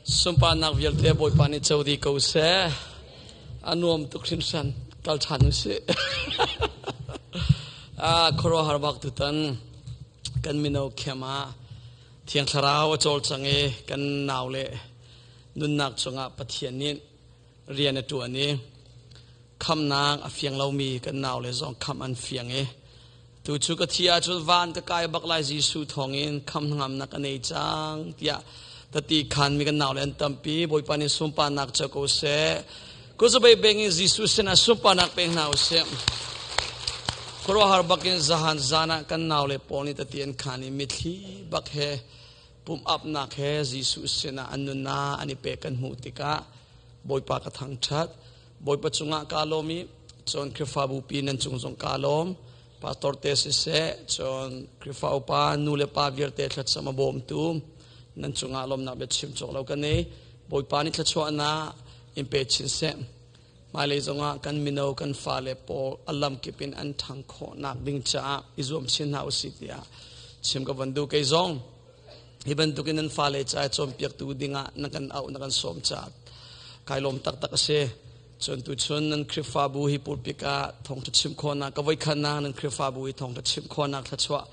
Sunparnak vialte Bawipa nih co dih ko seh. A nuam tuk hringhran. Kal ṭhan usih. Ah, khuaruahhar bak tutan kan mino khem ah Thiang Thlarau a cawlcang i kan nau le nunnak cungah Pathian nih rian a ṭuan i khamnak a fiang lomi kan nau le zong khamh an fiang i tu cu ka thi ahcun van ka kai bak lai Jesuh thawngin kham hnangamnak ka nei cang tiah tati khanmi kan nau le an tampi. Bawipa nih sunparnak co ko seh. Kuzabei beng in Jesuh sinah sunparnak pek hna usih. Khuaruahhar bakin zahan zan ah kan nau le pawl nih tati an khan i mithli bak he pum apnak he Jesuh sinah an nunnak an i pek kan hmuh tikah Bawipa ka thangṭhat. Bawipa cungah kaa lawm i cun Khrihfabu pi nan cung zong kaa lawm. Pastor te siseh, cun Khrihfa upa nu le pa vialte thlacam a bawmtu nan cungah lawmnak bia chim cawk lo ka nei. Bawipa nih thluachuahnak in pe chin seh. Hmailei zongah kan mino kan fale pawl a lamkip in an ṭhang khawhnak ding caah i zuam chin hna usih tiah chim ka van duh. Kei zong hi bantukin nan fale ca cawnpiaktu dingah na kan auh na kan sawm caah kai lawm taktak a si. Cun tuchun nan Khrihfabu hi pulpit ah thawngṭha chim khawhnak ka voikhatnak nan Khrihfabu hi thawngṭha chim khawhnak thluachuah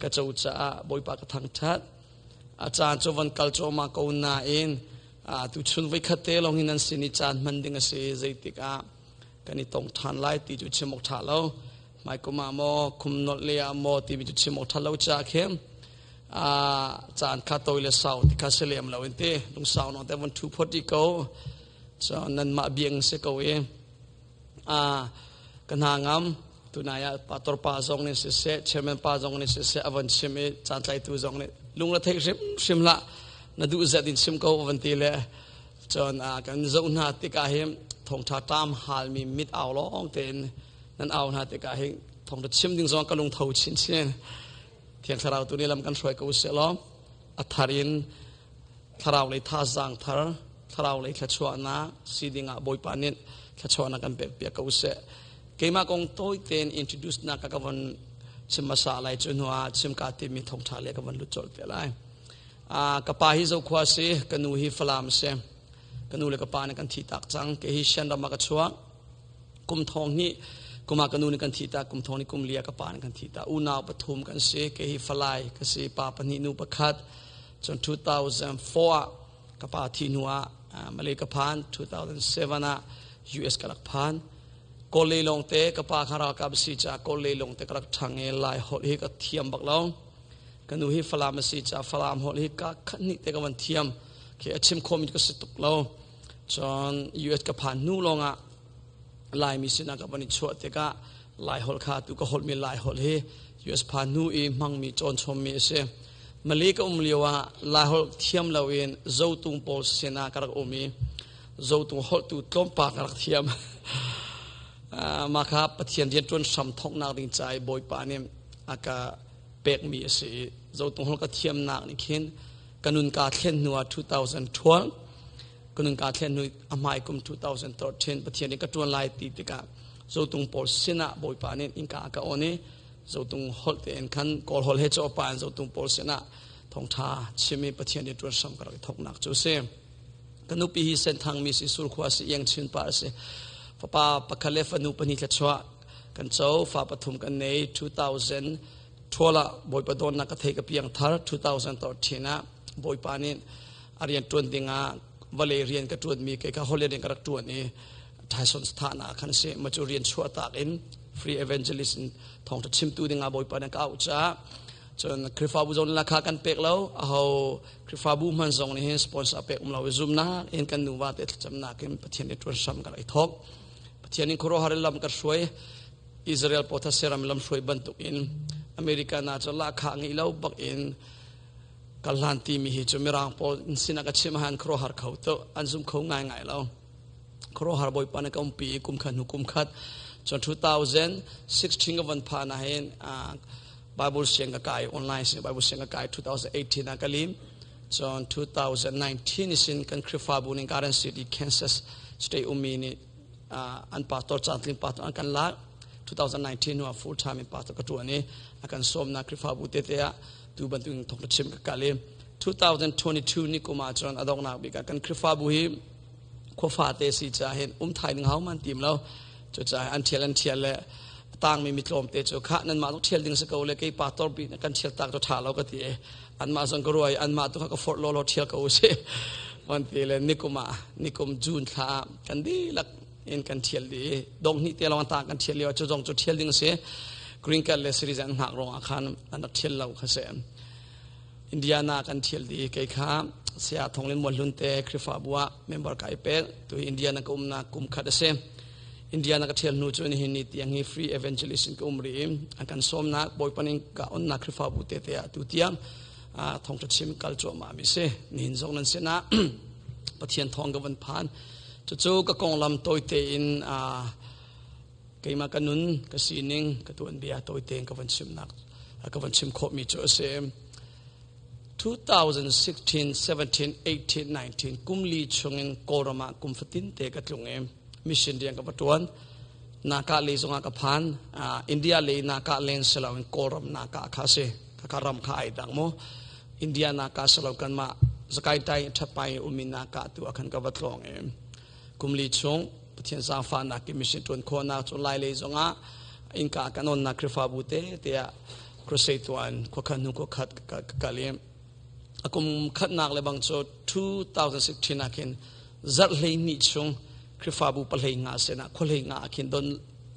ka co caah Bawipa ka thangṭhat. A caan cu van kal cuahmah ko nain tuchun voikhat te lawng hi nan sin i caan hman ding a si. Zeitik ah kan i tong ṭhan lai ti cu chim awk ṭha lo. Hmaikum ah maw kum nolh le ah maw timi cu chim awk ṭha lo caah khin caan kha tawi le sau ti kha si lem lo in ti lungsau nawn te von ṭhu phot rih ko. So nanmah biang si ko i ka hna ngam. Tunai ah pastor pa zong nih siseh, chairman pa zong nih siseh, a von chim i caantlaitu zong nih lung la theih hrimhrim hlah, na duh zat in chim ko a van ti le cun kan zoh hna tikah hin thawngṭha ṭam halmi mit au lawng tein nan au hna tikah hin thawngṭha chim ding zong ka lungtho chinchin. Thiang Thlarau tu nih lam kan hruai ko seh law a thar in thlarau lei thazaang thar, thlarau lei thluachuahnak si dingah Bawipa nih thluachuahnak kan pek piak ko seh. Keimah kong tawi tein introduce nak ka von chim hmasa lai, cu hnu ah chim ka timi thawngṭha le ka von lut colh te lai. Ka pa hi Zokhua si, ka nu hi Falam si. Ka nu le ka pa nih kan thi tak cang. Kei hi Shan ram ah ka chuak. Kum thong hnih kuma ka nu nih kan thi tak, kum thong nih kum lia ka pa nih kan thi tak. Unau pathum kan si. Kei hi Falai ka si, pa pahnih nu pakhat. Cun 2004 ah ka pa thi hnu ah Malay ka phan, 2007 ah US ka rak phan. Kawl lei lawng te ka pa kha ralkap si caah Kawl lei lawng te ka rak ṭhang i Lai holh hi ka thiam bak lo. Ka nu hi Falam a si caah Falam holh hi ka khat hnih te ka van thiam. Khi a chim khomi ka si tuk lo. Cun US ka phan hnu lawngah Laimi sinah ka van i chuah tikah Lai holh kha tu ka holhmi Lai holh hi US phan hnu i hmangmi cawnchommi a si. Malay ka um lio ah Lai holh thiam loin Zotung pawl sinah ka rak um i Zotung holh tu tlawmpal ka rak thiam. Mah kha Pathian rianṭuan hram thawknak ding ca i Bawipa nih a ka pekmi a si i Zotung holh ka thiamnak nih khin ka nun kaa thlen hnu ah 2012 ka nun kaa thlen hnu a hmai kum 2013 Pathian nih ka ṭuan lai ti tikah Zotung pawl sinah Bawipa nih innka a ka on i Zotung holh tein khan Kawl holh he cawpa in Zotung pawl sinah thawngṭha chim i Pathian nih ṭuan hram ka rak i thawknak cu a si. Ka nupi hi Senthang mi si, Surkhua si, Iangchin pa a si. Fapa pakhat le fanu pahnih thluachuah kan co, fa pathum kan nei. 2000 ṭhual ah Bawipa dawtnak ka thei, ka piang thar. 2013 ah Bawipa nih a rian ṭuan dingah vawlei rian ka ṭuanmi kei kha holiday ka rak ṭuan i Tyson thahnak khan si ma cu rian chuah tak in free evangelist in thawngṭha chimtu dingah Bawipa nih ka auh caah cun Khrihfabu zong la kha kan pek lo, aho Khrihfabu hman zong nih hin sponsor pek um lo i zumnak in kan nuva te thlacamnak in Pathian nih ṭuan hram kan i thawk. Pathian in khuaruahhar in lam kan hruai. Israel potha seram lam hruai bantuk in America na cu lahkhah ngei lo bak in kal hlan timi hi cu mirang pawl sinah ka chim han khuaruahhar kho to an zum kho ngai ngai lo. Khuaruahhar Bawipa na ka umpi i kum khat hnu kum khat cun 2016 ka van phan ah hin Bible siang ka kai, online sin Bible siang ka kai. 2018 ah ka lim. Cun 2019 sin kan Khrihfabu ning Garden City, Kansas State ummi nih an pastor, cantling pastor an kan lak. 2019 hnu ah full time in pastor ka tuan i a kan sawmnak Khrihfabu tete ah tu bantukin thawk chim ka kal i 2022 ni kum ah cun a donghnak bik ah kan Khrihfabu hi khuafa te si ca hin um thai ding hau man tim lo. Cucaah an thial le tangmi mitlawm te cu kha nanmah zong thial ding si ko le kei pastor bi kan thial tak cu tha lo ka ti i anmah zong ka ruai anmah tu kha ka forh law law thial ko usih van ti le nikum ah nikum June thla ah kan dihlak in kan thial dih i dong hnih te lawng ta kan thial lio cu zong cu thial ding si green card le citizen an hngak ruangah khan an rak thial lo kha si. Indiana kan thial dih. Kei kha saya Thonglin Mualhlun te Khrihfabu ah member kai pek. Tu Indiana ka umnak kum khat a si. Indiana ka thial hnu cu nihin ni tiang hi free evangelist in ka um rih. An kan sawmnak Bawipa ning ka onnak Khrihfabu te te ah tu tiang thawngtha chim kal cuahmah mi si. Nihin zong nan sinah Pathian thawng ka van phan. Cucu ka konglam tawite in keimah ka nun, ka sining, ka tuanbia tawite in ka van chimnak ka van chim khawhmi cu a si. 2016, 17, 18, 19 kum li chungin Kawlram ah kum fatin te ka tlung i mission rian ka va ṭuan. Naka lei zongah ka phan. India lei naka len si loin Kawlram naka kha a si. Khakha ram kha ai dang mu. India naka si lo kanmah Zakai tai ṭhapai umi naka tu ah khan ka va tlawng i kum li chung Pathian zaangfahnak i mission ṭuan khawhnak cu Lai lei zongah innka kan onnak Khrihfabu te tiah crusade tuan khuakhat hnu khuakhat ka kal i a kum khatnak le bang cu 2016 ah khin zarh 12 chung Khrihfabu pahlei nga sinah khuahlei nga ah khin don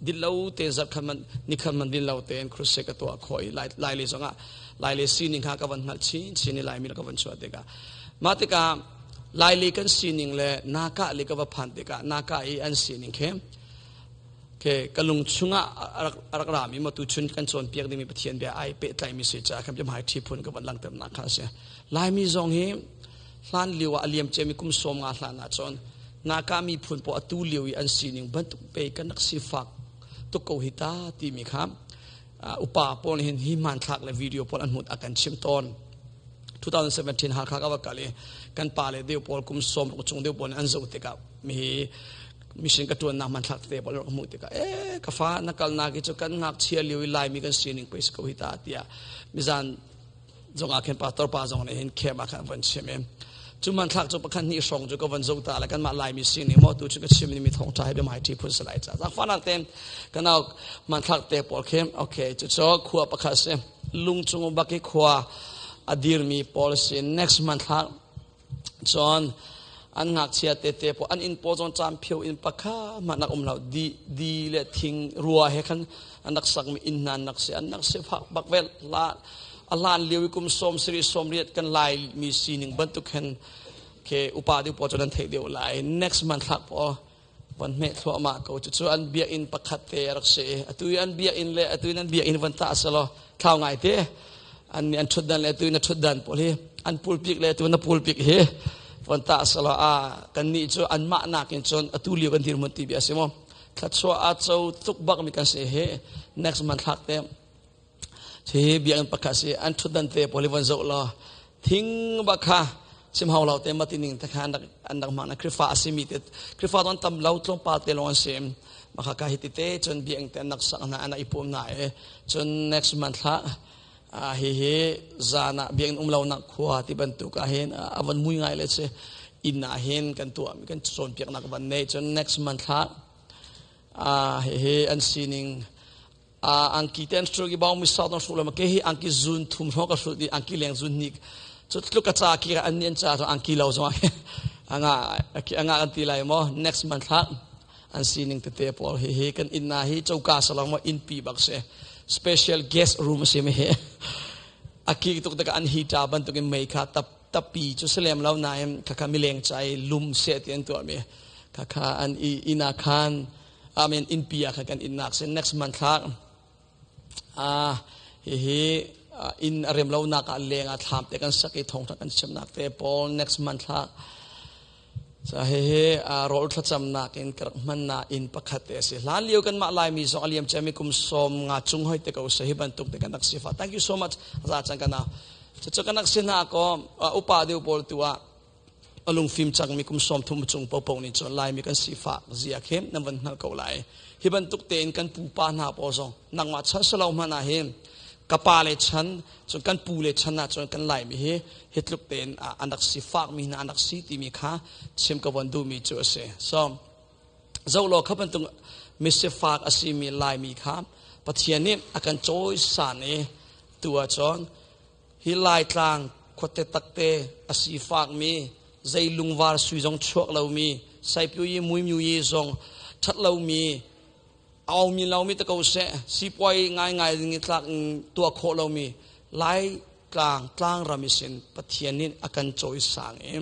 dil lo te zarh khat man ni khat man dil lo tein crusade ka tuah khawh i Lai lei zongah Lai lei sining kha ka van hngalh chin chin i Laimi ka van chuah tikah mah tikah Lai lei kan sining le naka le ka va phan tikah naka i an sining khi ke ka lung chungah a rak rami ma tu chun kan cawnpiak dingmi Pathian bia ai pehtlaimi si caah kan biahmai ṭhi phun ka van langhternak kha a si. Laimi zong hi hlan lio ah a liam ciami kum 50 hlan ah cun naka miphun pawl atu lio i an sining bantuk pe kan rak sifak tuk ko hi ta timi kha upa pawl hin hi hmanthlak le video pawl an hmut a kan chim tawn. 2017 Hakha ka va kal i kan pa le deu pawl kum 60 chung deu pawl nih an zoh tikah mi mission ka ṭuannak hmanthlak tete pawl rak hmuh tikah e ka fa na kalnak hi cu kan ngakchia lio i Laimi kan sining pei si ko hi ta tiah mizan zongah khin pastor pa zong nih hin camp ah khan van chim i cu hmanthlak cu pakhat hnih hrawng cu ka van zoh ta le kanmah Laimi sining maw tu cu ka chim mi thawngṭha hi biahmai ṭhi phun si lai ca zaangfahnak tein kanau hmanthlak te pawl khi okay cu cu khua pakhat si lungchung bak i khua a dirmi pawl si. Next hmanthlak cun an ngakchia tete pawl an inn pawl zong caan phio in pakha hmanh nak um lo. Di di le thing rua he khan an rak sakmi inn hna an rak si, an rak si fak bak vel. La a hlan lio i kum 70 80 kan Lai mi sining bantuk hin ke upa deuh pawl cu nan theih deuh lai. Next hmanthlak pawl van hmeh thluahmah ko. Cucu an biakinn pakhat te a rak si. Atu i an biakinn le atu in an biakinn van tah selaw thlau ngai te. An an ṭhutdan le atu in a ṭhutdan pawl hi, an pulpik le atu na pulpik hi van tah selaw a kan nih cu anmah nakin cun atu lio kan dirhmun ti bia si maw thluachuah a co tuk bak mi kan si hi. Next month thlak te hi biakinn pakhat si. An ṭhutdan te pawl hi van zoh law thing bak kha chim hau lo te matining te kha an rak hmang. Na Khrihfa a simi te, Khrihfa ton tam lo, tlawmpal te lawng an si. Maka ka hi te cun biakinn te an rak sak hna, an i pum hna i. Cun next month thla hi hi zan ah biakinn um lo nak khua ti bantuk ah hin a van mui ngai le si inn ah hin kan tuah kan cawnpiaknak van nei. Cun next month thla hi an sining. Angki te an hruk i bau mi sau dong hruk lo ma ke hi angki zun thum hrawng ka hrut i angki leng zun ni cu tluk ka ca ki an ni an ca cu angki lo zong anga anga kan ti lai mo. Next month thla an sining tete pawl hi hi kan inn na hi choka salong mo inn pi bak se special guest room si mi hi aki tuk tak an heater bantuk in mei kha tap tapi cu selem lo nain kha kha mileng chai lum se ti an tuah mi kha kha an i ina khan amen inn pi ah khan kan inn nak si. Next month thlak hihi inn a rem lo nak ah leng ah thlam te kan sak i thawngtha kan chimnak te pawl. Next month thlak sa hihi rawl thlacamnak in ka rak hman na inn pakhat te a si. Hlan lio kan mah Laimi zong a liam ciami kum 50 chung hoi te ko se hi bantuk te kan rak si fa. Thank you so much za cang kana cucu kan rak si hna ko upa deuh pawl tu ah a lungfim cangmi kum 30 chung popo nih cun Laimi kan sifak zia khi nan van hngal ko lai. Hi bantuk tein kan pupa hna pawl zong nangmah chan salo hmanh ah hin. Ka pa le chan, cun kan pu le chan ah cun kan Laimi hi hi tluk tein an rak si fakmi hna an rak si timi kha chim ka von duhmi cu a si. So, zoh law kha bantuk misifak a simi Laimi kha Pathian nih a kan cawisan i tu ahcun hi Laitlang khuate takte a sifakmi zei lungvar sui zong chuak lomi saipyu muimyu yi zong ṭhat lomi aumi lomi te ko seh sipuai ngaingai ding i tlak tuah khawh lomi Laitlang tlangram isin Pathian nih a kan cawisang i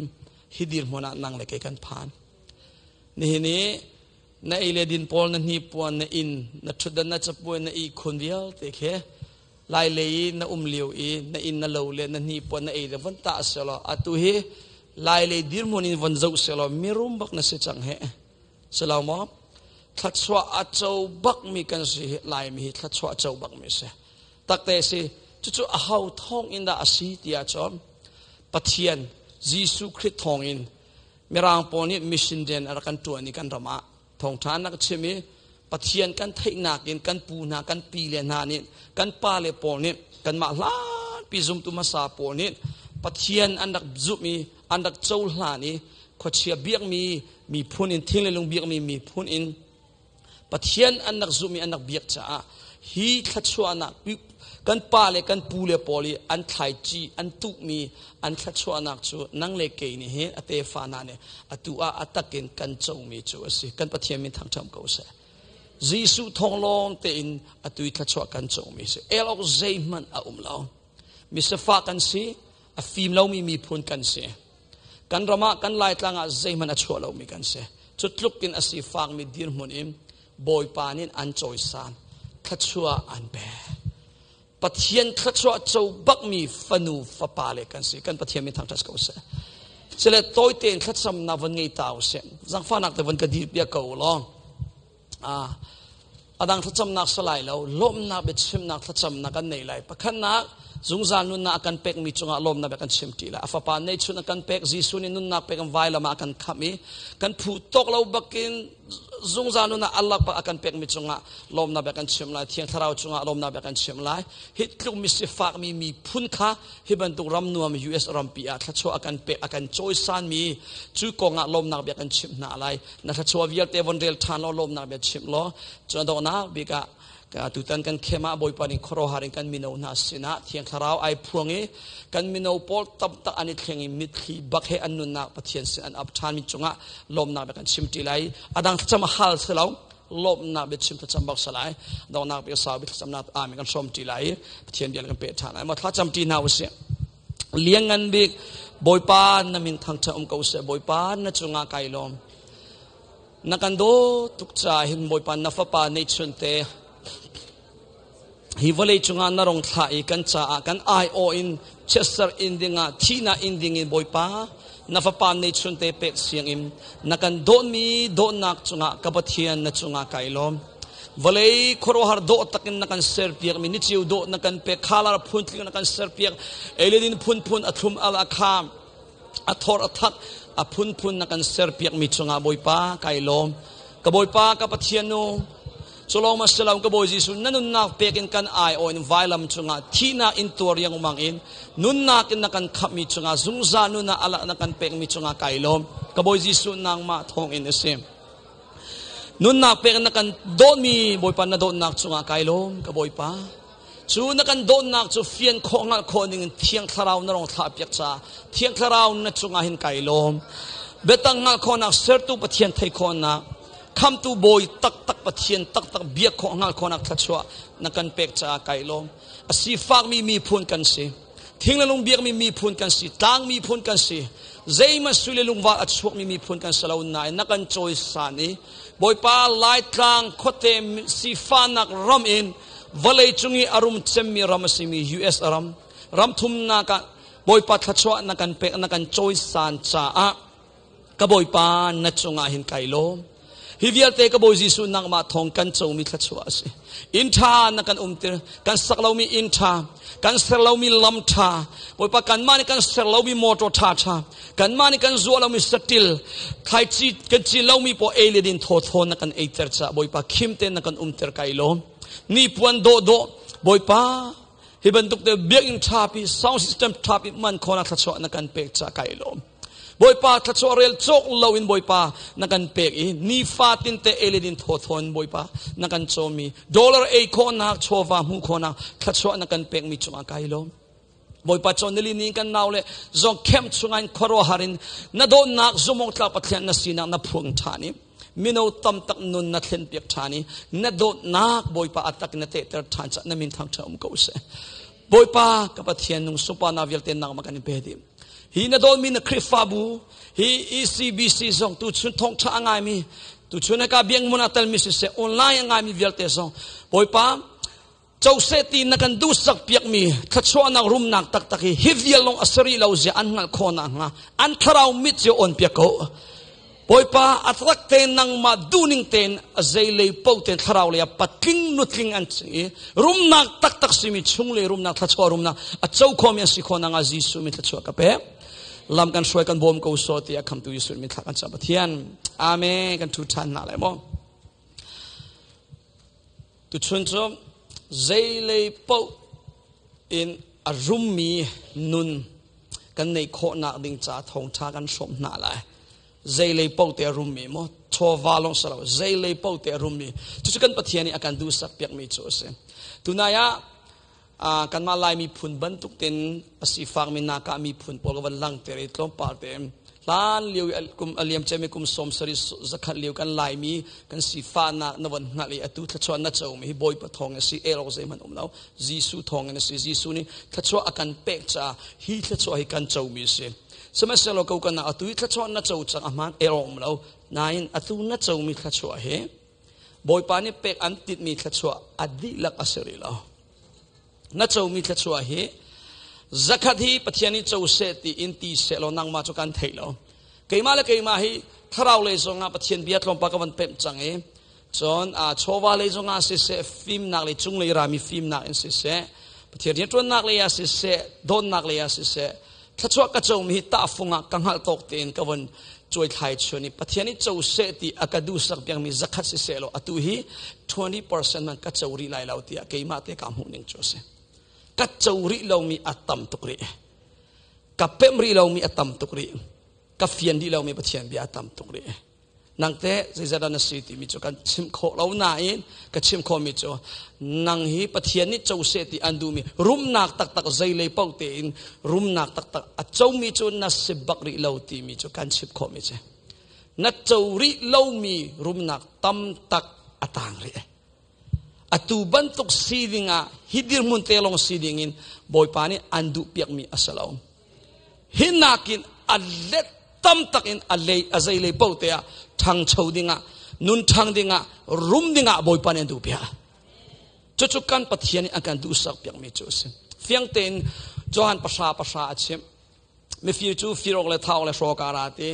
hi dirhmun ah nang le kei kan phan. Nihin i na ei le din pawl na hnipuan na inn na ṭhutdan na capuai na ihkhun vialte khi lai lei i na um lio i na inn na lo le na hnipuan na ei le von tah selaw atu hi lai lei dirhmun in von zoh selaw mirum bak na si cang he silo maw thluachuah a co bak mi kan si hi Laimi hi thluachuah a co bak mi si takte si cucu a ho thawng in dah a si ti ahcun Pathian Jesuh Khrih thawng in Mirang pawl nih mission rian a rak kan ṭuan i kan ram ah thawngṭha an rak chim i Pathian kan theihnak in kan pu hna kan pi le hna nih kan pa le pawl nih kanmah hlanpi zumtu hmasa pawl nih Pathian an rak zumh i an rak cohlan i khuachia biakmi miphun in thing le lung biakmi miphun in Pathian an rak zumh i an rak biak caah hi thluachuahnak kan pa le kan pu le pawl i an thlaici an tuhmi an thluachuahnak cu nang le kei nih hin a tefa hna nih atu ah a takin kan comi cu a si. Kan Pathian min thangṭhat ko seh. Jesuh thawng lawng tein atu i thluachuah kan comi si. El awk zeihmanh a um lo. Misafah kan si, a fim lomi miphun kan si. Kan ram ah kan Laitlang ah zeihmanh a chuah lomi kan si. Cu tluk in a sifakmi dirhmun in Bawipa nih an cawisan, thluachuah an pek. Pathian thluachuah co bakmi fanu fapa le kan si. Kan Pathian min thangṭhat ko seh. Sile tawi tein thlacamnak von ngei ta usih. Zangfahnak te von ka dir piak ko u law. Ah, adang thlacamnak salai lo lawmnak biachimnak thlacamnak kan nei lai pakhatnak zungzal nunnak a kan pekmi cungah lawmnak bia kan chim ṭi lai a fapa neihchun a kan pek Jesuh nih nunnak pek in vailam ah a kan khamh i kan phu tawk lo bakin zungzal nunnak Allah bak a kan pekmi cungah lawmnak bia kan chim lai Thiang Thlarau cungah lawmnak bia kan chim lai hi tluk misifak mi miphun kha hi bantuk ram nuam US rampi ah thluachuah a kan pek a kan cawisan mi cu kongah lawmnak bia kan chimh hna lai na thluachuah vialte von rel ṭhan law lawmnak bia chimh law cun donghnak bik ah tutan kan khem ah Bawipa nih khuaruahhar in kan mino hna sinah Thiang Thlarau ai phuang i kan mino pawl tamtak an i thleng i mitthli bak he an nunnak Pathian sin an ap ṭhan mi cungah lawmnak bia kan chim ṭi lai a dang thlacam a hal si lo lawmnak bia chim thlacam bak si lai donghnak bia sau bia thlacamnak amen kan hrawm ṭi lai i Pathian bia kan pe ṭhan lai maw thlacam ṭi hna usih Lianngan bik Bawipa na min thangṭhat um ko seh Bawipa na cungah kai lawm na kan daw tuk caah hin Bawipa na fapa neihchun te hi vawlei cungah na rong thlah i kan caah kan aiawh in chiatser in dingah thihnak in dingin Bawipa na fapa neihchun te pek siangin na kan dawtmi dawtnak cungah ka Pathian na cungah kai lawm Vawlei khuaruahhar dawh takin na kan serpiak mi niceu dawh na kan pek khalar phuntling na kan serpiak eilin phunphun a thlum al a kham a thor a thak a phunphun na kan serpiak mi cungah Bawipa kai lawm ka Bawipa ka Pathian nu culong ma silo ka Bawi Jesuh na nunnak pek in kan ai aw in vailam cungah thihnak in tuar riangmang in nunnak in na kan khap mi cungah zungzal nunnak ala na kan pek mi cungah kai lawm ka Bawi Jesuh nangmah thawng in a si Nunnak pek na kan dawtmi Bawipa na dawtnak cungah kai lawm ka Bawipa. Cu na kan dawtnak cu fian khawh hngalh khawh ning in Thiang Thlarau na rong thlah piak caah Thiang Thlarau na cungah hin kai lawm. Biatak hngalh khawhnak sertu Pathian theih khawhnak khamtu Bawi taktak Pathian taktak biak khawh hngalh khawhnak thluachuah na kan pek caah kai lawm. A sifakmi miphun kan si. Thing le lung biakmi miphun kan si, tlang miphun kan si. Zeihmanh sui le lungvar a chuakmi miphun kan si lo nain na kan cawisan i Bawipa Laitlang khuate sifahnak ram in vawlei cung i a rum cemmi ram a simi US ram ram thumnak ah Bawipa thluachuah na kan pek na kan cawisan caah Ka Bawipa na cungah hin kai lawm. Hi vialte ka Bawi Jesuh nangmah thawng kan comi thluachuah a si. Inn ṭha na kan umtir, kan sak lomi inn ṭha, kan ser lomi lam ṭha, Bawipa kanmah nih kan ser lomi motor ṭha ṭha, kanmah nih kan zuah lomi satil, thlaici kan cin lomi pawl ei le din thawthaw na kan eiter caah Bawipa khim tein na kan umter kai lawm. Ni puan dawhdawh, Bawipa. Hi bantuk te biakinn ṭhapi sound system ṭhapi man khawnak thluachuah na kan pek ca kai lawm. Bawipa thluachuah rel cawk loin Bawipa na kan pek i nifatin te eledin thawthawn Bawipa na kan cawmi dollar ei khawhnak chawva hmuh khawhnak thluachuah na kan pekmi cungah kai lawm. Bawipa cawn nili ni kan nau le zong camp chungah in khuaruahhar in na dawtnak zumawng tlak Pathian na sinak na phuang ṭhan i mino tam tak nun na thlen piak ṭhan i na dawtnak Bawipa a tak na tehter ṭhan ca na min thangṭha um ko seh. Bawipa ka Pathian nung sungpa na vialte nak ma kan in pe dih. Hi na dawtmi na Khrihfabu hi ECBC zong tu chun thawngṭha a ngaimi tu chun ka biang mun a telmi siseh online a ngaimi vialte zong Bawipa Coseh ti na kan duhsak piakmi thluachuahnak rumnak taktak hi hi vial lawng a sari lo zia an hngalh khawh nakhnga an thlarau mit cu on piak ko. Bawipa a rak te nangmah duhning tein a zeilei paoh tein thlarau lei ah patling nutling an si i rumnak taktak simi chunglei rumnak thluachuah rumnak a co khomi an si khawh nakhnga Jesuh min thluachuah ka pek. Lam kan hruai kan bawm ko so tiah khamtu Jesuh min thla kan cam Pathian. Amen. Kan thu ṭhan hna lai maw? Tuchun cu zeilei paoh in a rummi nun kan neih khawhnak ding ca thawngṭha kan hrawmh hna lai. Zeilei paoh te a rummi maw chawva lawng si lo zeilei paoh te a rummi cucu kan Pathian nih a kan duhsak piakmi cu a si. Tunai ah kanmah Lai miphun bantuk ten a sifakmi naka miphun pawl ka van langter i tlawmpal te hlan lio i kum a liam cemi kum 70 zakhat lio kan Laimi kan sifahnak na von hngalh i atu thluachuah na comi hi Bawipa thawng in si el awk zeihmanh um lo Jesuh thawng in a si Jesuh nih thluachuah a kan pek caah hi thluachuah hi kan comi a si sihmanhsehlaw ko kan atu hi thluachuah na co cang a hmaan el awk um lo nain atu na comi thluachuah hi Bawipa nih pek an titmi thluachuah a dihlak a si rih lo Na comi thluachuah hi zakhat hi Pathian nih co seh ti in ti seh law nangmah cu kan theih lo. Keimah le keimah hi thlarau lei zongah Pathian bia tlawmpal ka van pemh cang i cun chawva lei zongah siseh fimnak lei cunglei rami fimnak in siseh Pathian rianṭuannak lei ah siseh dawtnak lei ah siseh thluachuah ka comi hi tahfung ah ka hngalh tawk tein ka von cuaithlai chun i Pathian nih co seh ti a ka duhsak piakmi zakhat siseh law atu hi 20% man ka co rih lai lo tiah keimah te ka hmuh ning cu a si. Ka co rih lomi a tam tuk rih. Ka pemh rih lomi a tam tuk rih. Ka fian rih lomi Pathian bia a tam tuk rih. Nang teh zeizat dah na si timi cu kan chim khawh lo nain ka chim khawhmi cu nang hi Pathian nih co seh ti an duhmi rumnak taktak zeilei paoh tein rumnak taktak a comi cu na si bak rih lo timi cu kan chim khawhmi cu na co rih lomi rumnak tam tak a tang rih. Atu bantuk si dingah hi dirhmun te lawng si dingin Bawipa nih an duh piakmi a si lo. Hi nakin a let tam tak in a lei a zei lei paoh te ah ṭhangcho dingah nun ṭhang dingah rum dingah Bawipa nih an duh piak. Cucu kan Pathian nih a kan duhsak piakmi cu a si. Fiang tein Johan 9:9 a chimh. Mifir cu fir awk le thau le hrawk ara ti.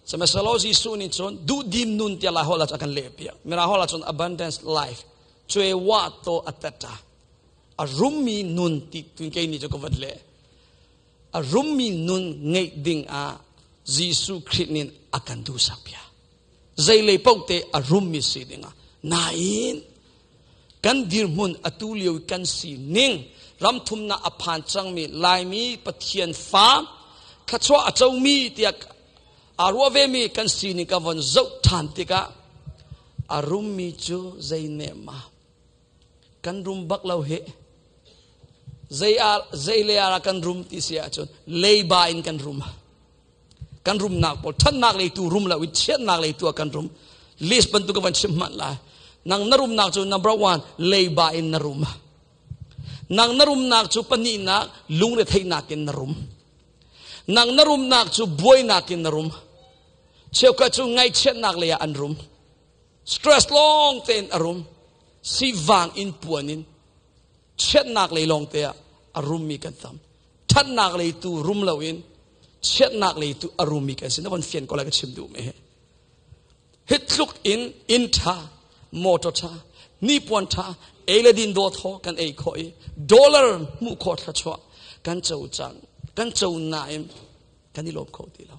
Sihmanhsehlaw Jesuh nih cun duhdim nun tiah Lai holh ah cun a kan leh piak. Mirang holh ah cun abundance life. Cue wa to atata. A rummi nun ti tun kei nih cu ka van leh. A rummi nun ngeih ding ah Jesuh Khrih nih a kan duhsak piak. Zeilei paoh te a rummi si ding ah. Nain kan dirhmun atu lio kan si ning ramthumnak a phan cangmi Laimi Pathian fa thluachuah a comi tiah aa ruah vemi kan sining ka von zoh ṭhan tikah a rummi cu zei ne ma kan rum bak lo hi zei ah zei le ah kan rum ti si ahcun leiba in kan rum kan rumnak pawl ṭhatnak lei tu rum lo in chiatnak lei tu ah kan rum list bantuk ka van chim hmanh lai nang na rumnak cu number one leiba in na rum nang na rumnak cu pahnihnak lungretheihnak in na rum nang na rumnak cu buainak in na rum cheukhat cu ngaihchiatnak lei ah an rum stress lawng tein a rum sivang in puan in chiatnak lei lawng te ah a rummi kan tam ṭhatnak lei tu rum loin chiatnak lei tu a rummi kan si na von fian ko lai ka chim duh mi hi hi tluk in inn ṭha motor ṭha nipuan ṭha ei le din dawt haw kan ei khawh i dollar hmuh khawh thluachuah kan co cang kan co nain kan i lawm kho ti lo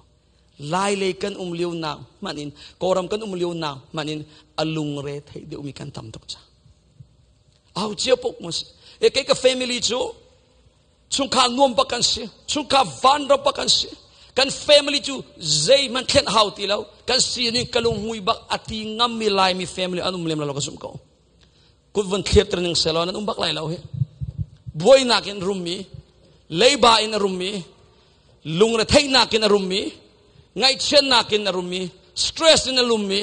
lai lei kan um lio nak hmanh in kawlram kan um lio nak hmanh in a lungre thei deuhmi kan tam tuk cang au cio pok mu si e kei ka family cu. Chungkhar nuam bak kan si. Chungkhar vanram bak kan si. Kan family cu zeihmanh thlen hau ti lo. Kan sining ka lunghmui bak a ti ngammi Laimi family an um lem lo ka zumh ko. Kut vun thliap ter ning selaw nan um bak lai lo hi. Buainak in rummi, leiba in a rummi, lungretheihnak in a rummi, ngaihchiatnak in a rummi, stress in a lummi,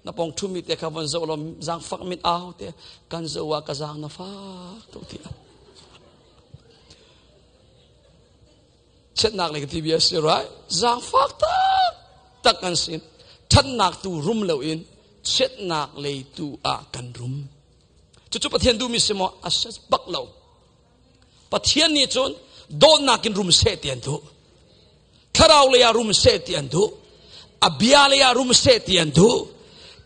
na pong ṭhumi te kha von zoh law zaangfak mit au te kan zoh ah ka zaang na fak tuk ti chiatnak le ka ti bia si right zaangfak tak tak kan si ṭhatnak tu rum loin chiatnak lei tu ah kan rum cucu Pathian duhmi si maw a si bak lo Pathian nih cun dawtnak in rum seh ti an duh. Thlarau lei ah rum seh ti an duh. A bia lei ah rum seh ti an duh.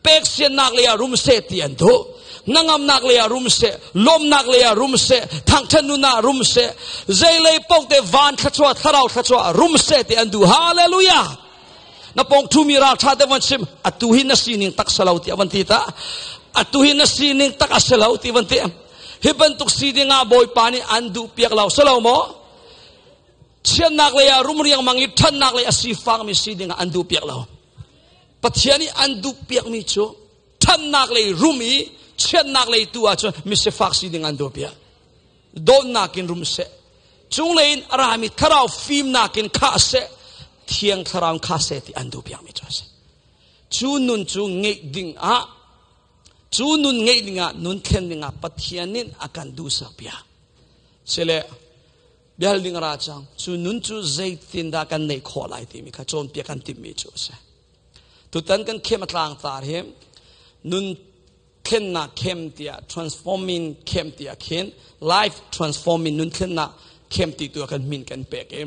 Peksiannak lei ah rum seh ti an duh. Hnangamnak lei ah rum seh, lawmnak lei ah rum seh, thangṭhat nun ah rum seh, zeilei paoh te van thluachuah, thlarau thluachuah rum seh ti an duh. Hallelujah! Na pawng ṭhumi ralṭha te van chim, atu hi na sining tak si lo ti van ti ta. Atu hi na sining tak a si lo ti van ti. Hi bantuk si dingah Bawipa nih an duh piak lo si lo maw? Chiatnak lei ah rum riangmang i ṭhatnak lei a sifangmi si dingah an duh piak lo. Pathian nih an duh piakmi cu ṭhatnak lei rum i chiatnak lei tu ah cun misifak si ding an duh piak. Dawtnak in rum seh. Cunglei in a rami thlarau fimnak in khah seh. Thiang thlarau in khah seh ti an duh piakmi cu a si. Cu nun cu ngeih ding ah Cu nun ngeih dingah, nun thlen dingah Pathian nih a kan duhsak piak. Sile biahal ding ra cang. Cu nun cu zeitindah kan neih khawh lai timi kha cawnpiak kan timhmi cu a si. Tutan kan khem a tlang tar hi nun thlennak khem tiah transforming khem tiah khin life transforming nun thlennak khem ti tu kan min kan pek i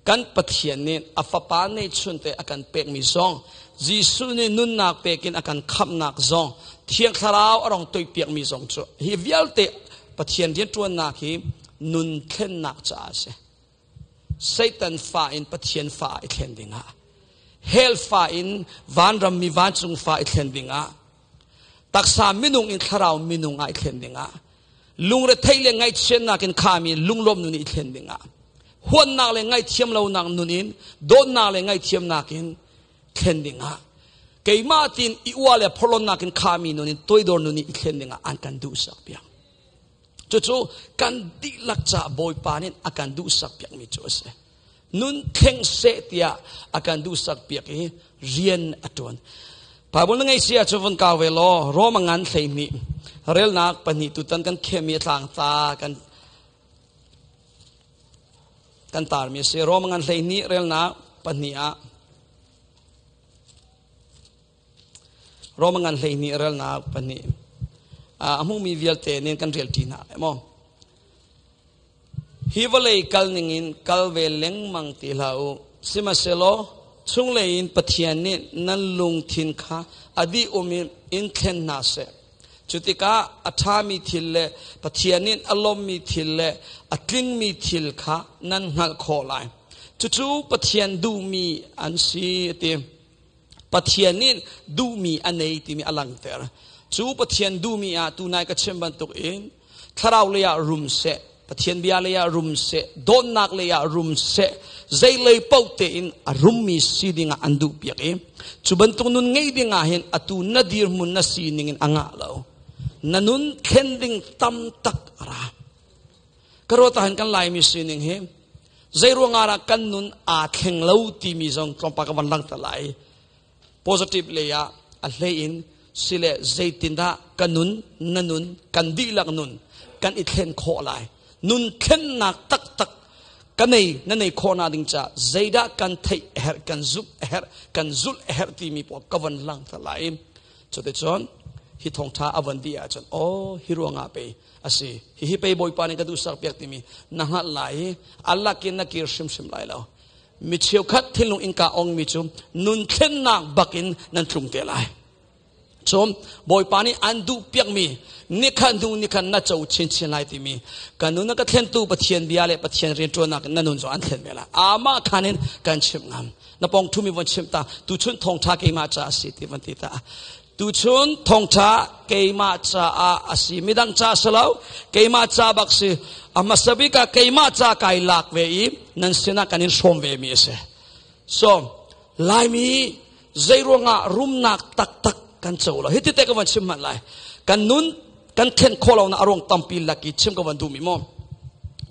kan Pathian nih a fapa neihchun te a kan pekmi zong Jesuh nih nunnak pekin a kan khamhnak zong Thiang Thlarau a rong toipiakmi zong cu hi vialte Pathian rianṭuannak hi nun thlennak caah a si. Satan fa in Pathian fa i thlen dingah hell fa in vanram mi vancung fa i thlen dingah taksa minung in thlarau minung ah i thlen dingah lungretheih le ngaihchiatnak in khami lunglawm nun i thlen dingah huatnak le ngaihthiam lonak nun in dawtnak le ngaihthiamnak in thlen dingah keimah tin i ua le phorlonnak in khami nun in toidor nun i thlen dingah an kan duhsak piak cucu kan dihlak ca bawipa nih a kan duhsak piakmi cu a si nun thleng seh tiah a kan duhsak piak i rian a ṭuan. Bible na ngei si ahcun vun kau ve law Rome ngan 12 relnak pahnih tutan kan khemi a tlang ta kan kan tarmi a si. Rome ngan 12 relnak pahnih ah Rome ngan 12 relnak pahnih a hmumi vialte nih kan rel ṭi hna maw? Hi vawlei kal ningin kal ve lengmang ti hlah u. Sihmanhsehlaw chunglei in Pathian nih nan lungthin kha a dih um in in thlen hna seh. Cu tikah a ṭhami thil le Pathian nih a lawmmi thil le a tlingmi thil kha nan hngalh khawh lai. Cucu Pathian duhmi an si, a ti. Pathian nih duhmi a nei timi a langhter. Cu Pathian duhmi ah tunai ka chim bantuk in thlarau lei ah rum seh, Pathian bia lei ah rum seh, dawtnak lei ah rum seh, zeilei paoh tein a rummi si ding ah an duh piak i cu bantuk nun ngei ding ah hin atu na dirhmun na sining in a ngah lo. Na nun thlen ding tam tak a ra. Ka ruat ah hin kan Laimi sining hi zeiruang ah dah kan nun aa thleng lo timi zong tlawmpal ka van langhter lai. Positive lei ah a hlei in sile zeitindah ka nun, na nun, kan dihlak nun kan i thlen khawh lai. Nun thlennak taktak ka nei, na nei khawh na ding caah zeidah kan theih a herh, kan zumh a herh, kan zulh a herh timi pawl ka van langhter lai. Cuticun hi thawngṭha a van dih ahcun aw hi ruangah pei a si hihi pei bawipa nih ka duhsak piak timi na hngalh lai i a in na kir hrimhrim lai lo mi cheukhat thinlung innka ongmi cu nun thlennak bakin nan tlung te lai cun bawipa nih an duh piakmi nikhat hnu nikhat na co chinchin lai timi kan nun ka thlentu pathian bia le pathian rianṭuannak na nun zong an thlen ve lai amah khan in kan chimh ngam na pong thumi von chimh ta tuchun thawngṭha keimah ca a si ti van ti ta. Tuchun thawngtha keimah caah a si. Midang ca si lo, keimah ca bak si. A hmasa bik ah keimah ca kai lak ve i nan sinah kan in hrawm ve mi a si. So, Laimi zeiruangah rumnak taktak kan co lo. Hiti te ka van chim hmanh lai. Kan nun kan thlen khawh lo na a ruang tampi lak i chim ka van duh mi maw.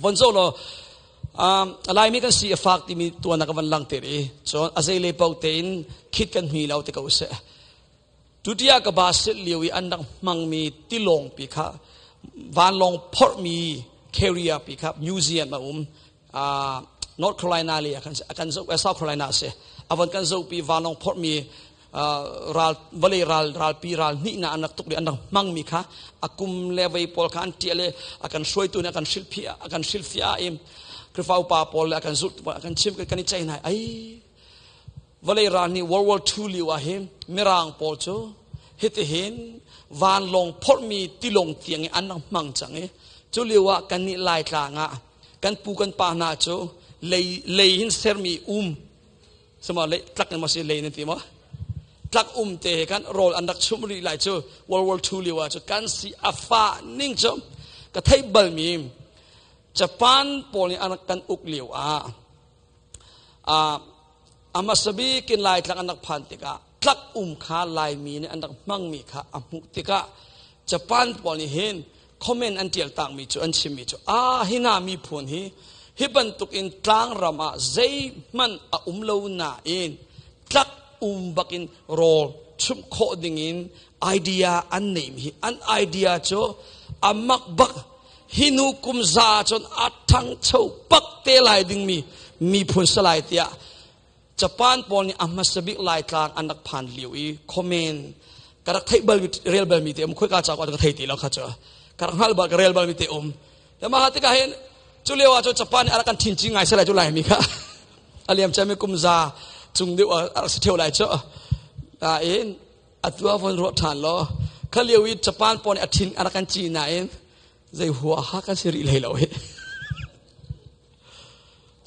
Von zo law Laimi kan si a fak timi tuan ka van langter i cun a zei le paoh tein khit kan hmi lo te ko seh. Tutia ka ba sil lio i an rak hmangmi tilawng pi kha vanlawng phorhmi carrier pi kha museum a um. North Carolina le a kan zoh South Carolina a si. A von kan zohpi vanlawng phorhmi ral vawlei ral ralpi ral hnih na an rak tuk le an rak hmangmi kha a kum le vei pawl kha an ṭial le a kan hruaitu nih a kan hrilhfiah i Khrihfa upa pawl le a kan zulh a kan chim kan i ceih hna. Ai, vawlei ral nih World War II lio ah hin Mirang pawl cu hitihin vanlawng phorhmi tilawng tiang i an rak hmang cang i cu lio ah kannih Laitlang ah kan pu kan pa hna cu lei lei hin sermi um sama lei tlak in ma si lei nan ti maw tlak um te he kan rawl an rak chumh rih lai cu World War II lio ah cu kan si a fa ning cu ka theih bal mi Japan pawl nih an rak kan uk lio ah amasabi kin Lai tlang an rak phan tikah tlak um kha Laimi nih an rak hmangmi kha a hmuh tikah Japan pawl nih hin comment an tial takmi cu, an chimmi cu, a hina miphun hi hi bantuk in tlangram ah zeihmanh a um lo nain tlak um bakin rawl chumh khawh dingin idea an neimi hi an idea cu a mak bak. Hi nu kum za cun a ṭhangcho bak te lai dingmi miphun salai tiah Japan pawl nih a hmasa bik Laitlang an rak phan lio i comment ka rak theih bal rel bal mi te um. Khoi ka cha ko ka thei ti lo kha cu ka rak hngal bal ka rel bal mi te um. Le mah tikah hin cu lio ah cu Japan nih a rak kan thin chi ngai salai cu Laimi kha aliam chami kum za cung deuh a rak si theu lai cu. Nain atu a von ruah ṭhan law kha lio i Japan pawl nih a thin a rak kan ci nain zei huaha kan si rih hlei lo hi.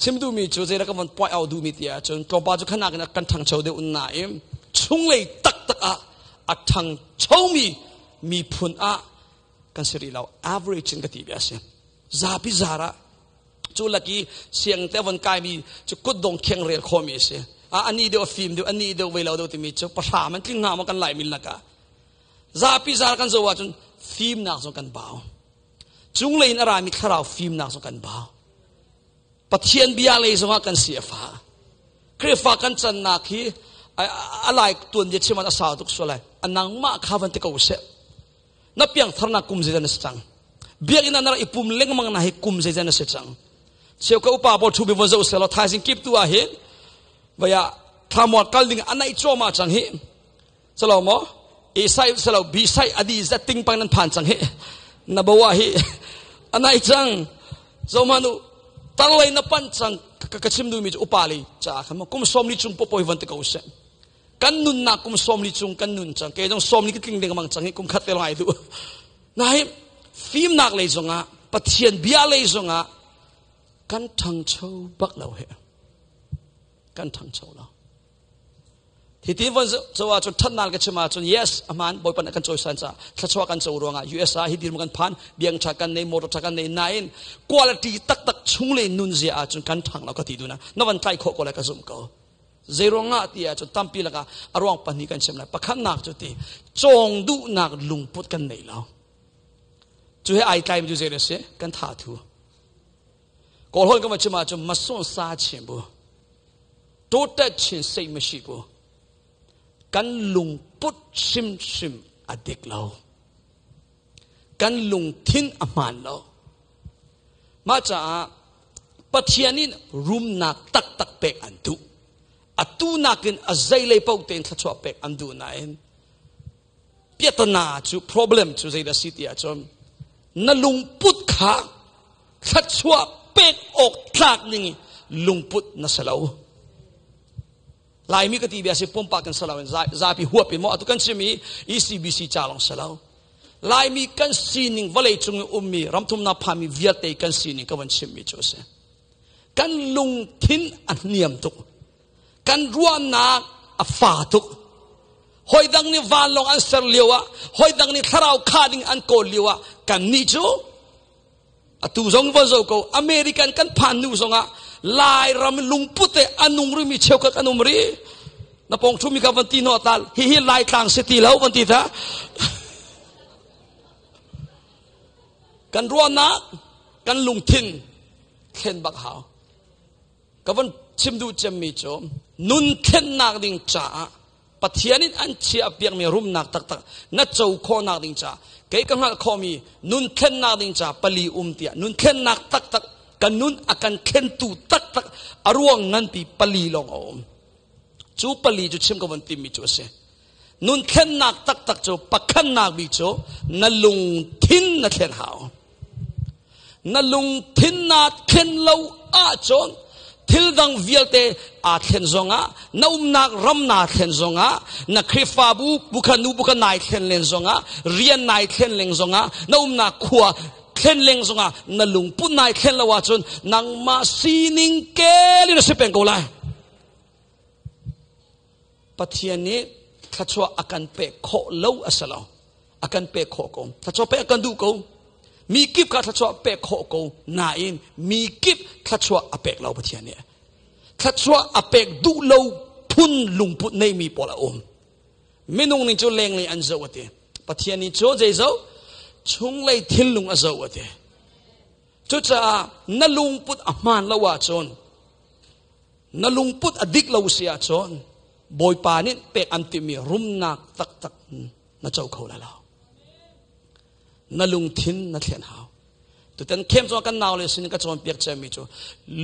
Chim duhmi cu zeidah ka von point out duhmi ti ahcun tlawmpal cu khanak in kan ṭhangcho deuh nain chunglei taktak ah a ṭhangchomi miphun ah kan si rih lo. Average in ka ti bia si. Zapi zar ah cu laki siang te von kaimi cu kutdong kheng rel khomi a si. A ani deuh a fim deuh, ani deuh vei lo deuh timi cu pahra man tling hnga maw kan lai min lakah. Zapi zar kan zoh ahcun fimnak zong kan bau. Cunglei in a rami thlarau fimnak zong kan bau. Pathian bia lei zongah kan si a fa. Khrihfa kan cannak hi a lai tuan dia chim a sau tuk sual lai. A nangmah kha van ti ko seh. Na piang tharnak kum zeizan na si cang. Biakinn ah na rak i pum lengmang na hi kum zeizan na si cang. Cheu ka upa pawl thu bi von zoh selaw thaizing kip tu ah hin vaya thlamual kal ding a naih cuahmah cang hi. Salo mo A sai salo B sai adi zat ting pang nan phan cang hi. Na bawa hi a naih cang. Zomanu tarlei na pan cang. Ka chim duhmi cu upa lei ca kha kum 40 chung popoi von te ko seh. Kan nunnak kum 40 chung kan nun cang. Ke zong 40 ka tling ding mang cang hi, kum khat te lai du na hi. Fimnak lei zongah, Pathian bia lei zongah kan ṭhangcho bak lo he, kan ṭhangcho lo. Hi ti von zo ahcun ṭhatnak ka chim ahcun, yes, aman Bawipa nih kan cawisan caah thluachuah kan co ruangah US ah hi dirhmun kan phan, biang ṭha kan nei, motor ṭha kan nei, nain quality taktak chunglei nunzia ahcun kan ṭhang lo ka ti duna na van tlai khawh ko lai ka zumh ko. Zei ruangah ti ahcun tampi lakah a ruang pahnih kan chim lai. Pakhatnak cu ti cawng duhnak lungput kan nei lo. Cu he ai tlaimi cu zei a si? Kan tha thu. Kawl holh kan va chim ahcun masun sa chim bu တိုးတက်ခြင်းစိတ်မရှိဘူးkan lungput hrimhrim a dik lo, kan lungthin a hmaan lo. Mah caah Pathian in rumnak taktak pek an duh, atu nakin a zeilei paoh tein thluachuah pek an duh, nain piatana cu, problem cu zeidah si ti ahcun na lungput kha thluachuah pek awk tlak ning lungput na si lo. Laimi ka ti bia si, pumpak kan si lo in zapi huap in maw atu kan chim i ECBC ca lawng si lo. Laimi kan sining, vawlei cung i ummi ramthumnak phami vialte kan sining ka van chimmi cu a si. Kan lungthin a niam tuk, kan ruahnak a fa tuk. Hoi dang nih vanlawng an ser lio ah, hoi dang nih thlarau kha ding an kawl lio ah, kan nih cu atu zong von zo ko American kan phan nu zongah Lairam lungput te anung rimi cheukhat an um ri na pong thumi ka van ti no tal hi hi Laitlang si ti lo van ti ta kan ruahnak kan lungthin thlen bak hau Ka von chim duh cemmi cu nun thlennak ding caah Pathian in an chiah piakmi rumnak taktak na co khawhnak ding caah kei ka hngalh khawhmi nun thlennak ding caah pali um tiah nun thlennak taktak kan nun a kan thlentu taktak a ruang nganpi pali lawng a um. Cu pali cu chim ka von timmi cu a si. Nun thlennak taktak cu pakhatnak bik cu na lungthin na thlen hau. Na lungthin naa thlen lo ahcun thil dang vialte aa thlen zongah na umnak ram naa thlen zongah na Khrihfabu bukha nu bukha nai thlen len zongah rian nai thlen leng zongah na umnak khua thlen leng zongah na lungput nai thlen lo ahcun nangmah sining kel in a si peng ko lai. Pathian nih thluachuah a kan pek khawh lo a si lo. A kan pek khawh ko. Thluachuah pek a kan duh ko. Mi kip kha thluachuah pek khawh ko. Nain mi kip thluachuah a pek lo Pathian nih. Thluachuah a pek duh lo phun lungput neimi pawl a um. Minung nih cu lenglei an zoh a ti. Pathian nih cu zei zoh? Chunglei thinlung a zoh a ti. Cucaah na lungput a hmaan lo ahcun Na lungput a dik lo si ahcun Bawipa nih pek an timi rumnak taktak na co kho lai lo. Na lungthin na thlen hau. Tutan khem cu kan nau le sin ka cawnpiak cemmi cu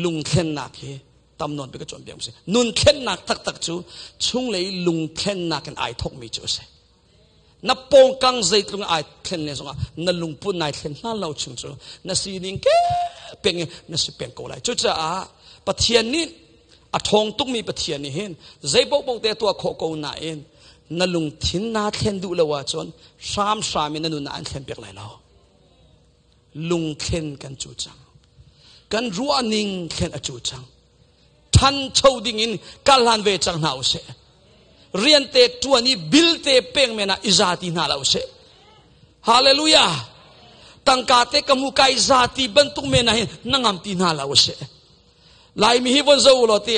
lungthlennak hi tam nawn pi ka cawnpiak si. Nun thlennak taktak cu chunglei lungthlennak in ai thokmi cu a si. Na pawngkang zeitlung ai thlen le zongah na lungput nai thlen hna lo chung cu na sining ke peng in na si peng ko lai. Cucaah Pathian nih a ṭhawng tukmi Pathian nih hin zei paohpaoh te tuah khawh ko nain na lungthin naa thlen duh lo ahcun hramhram in na nun ah an thlen piak lai lo. Lungthlen kan cu cang. Kan ruahning thlen a cu cang. Ṭhancho ding in kal hlan ve cang hna usih. Rian te ṭuan i bil te pek men ah i za ti hna lo usih. Hallelujah! Tangka te ka mu kai za ti bantuk men ah hin na ngam ti hna lo usih. Laimi hi von zo law ti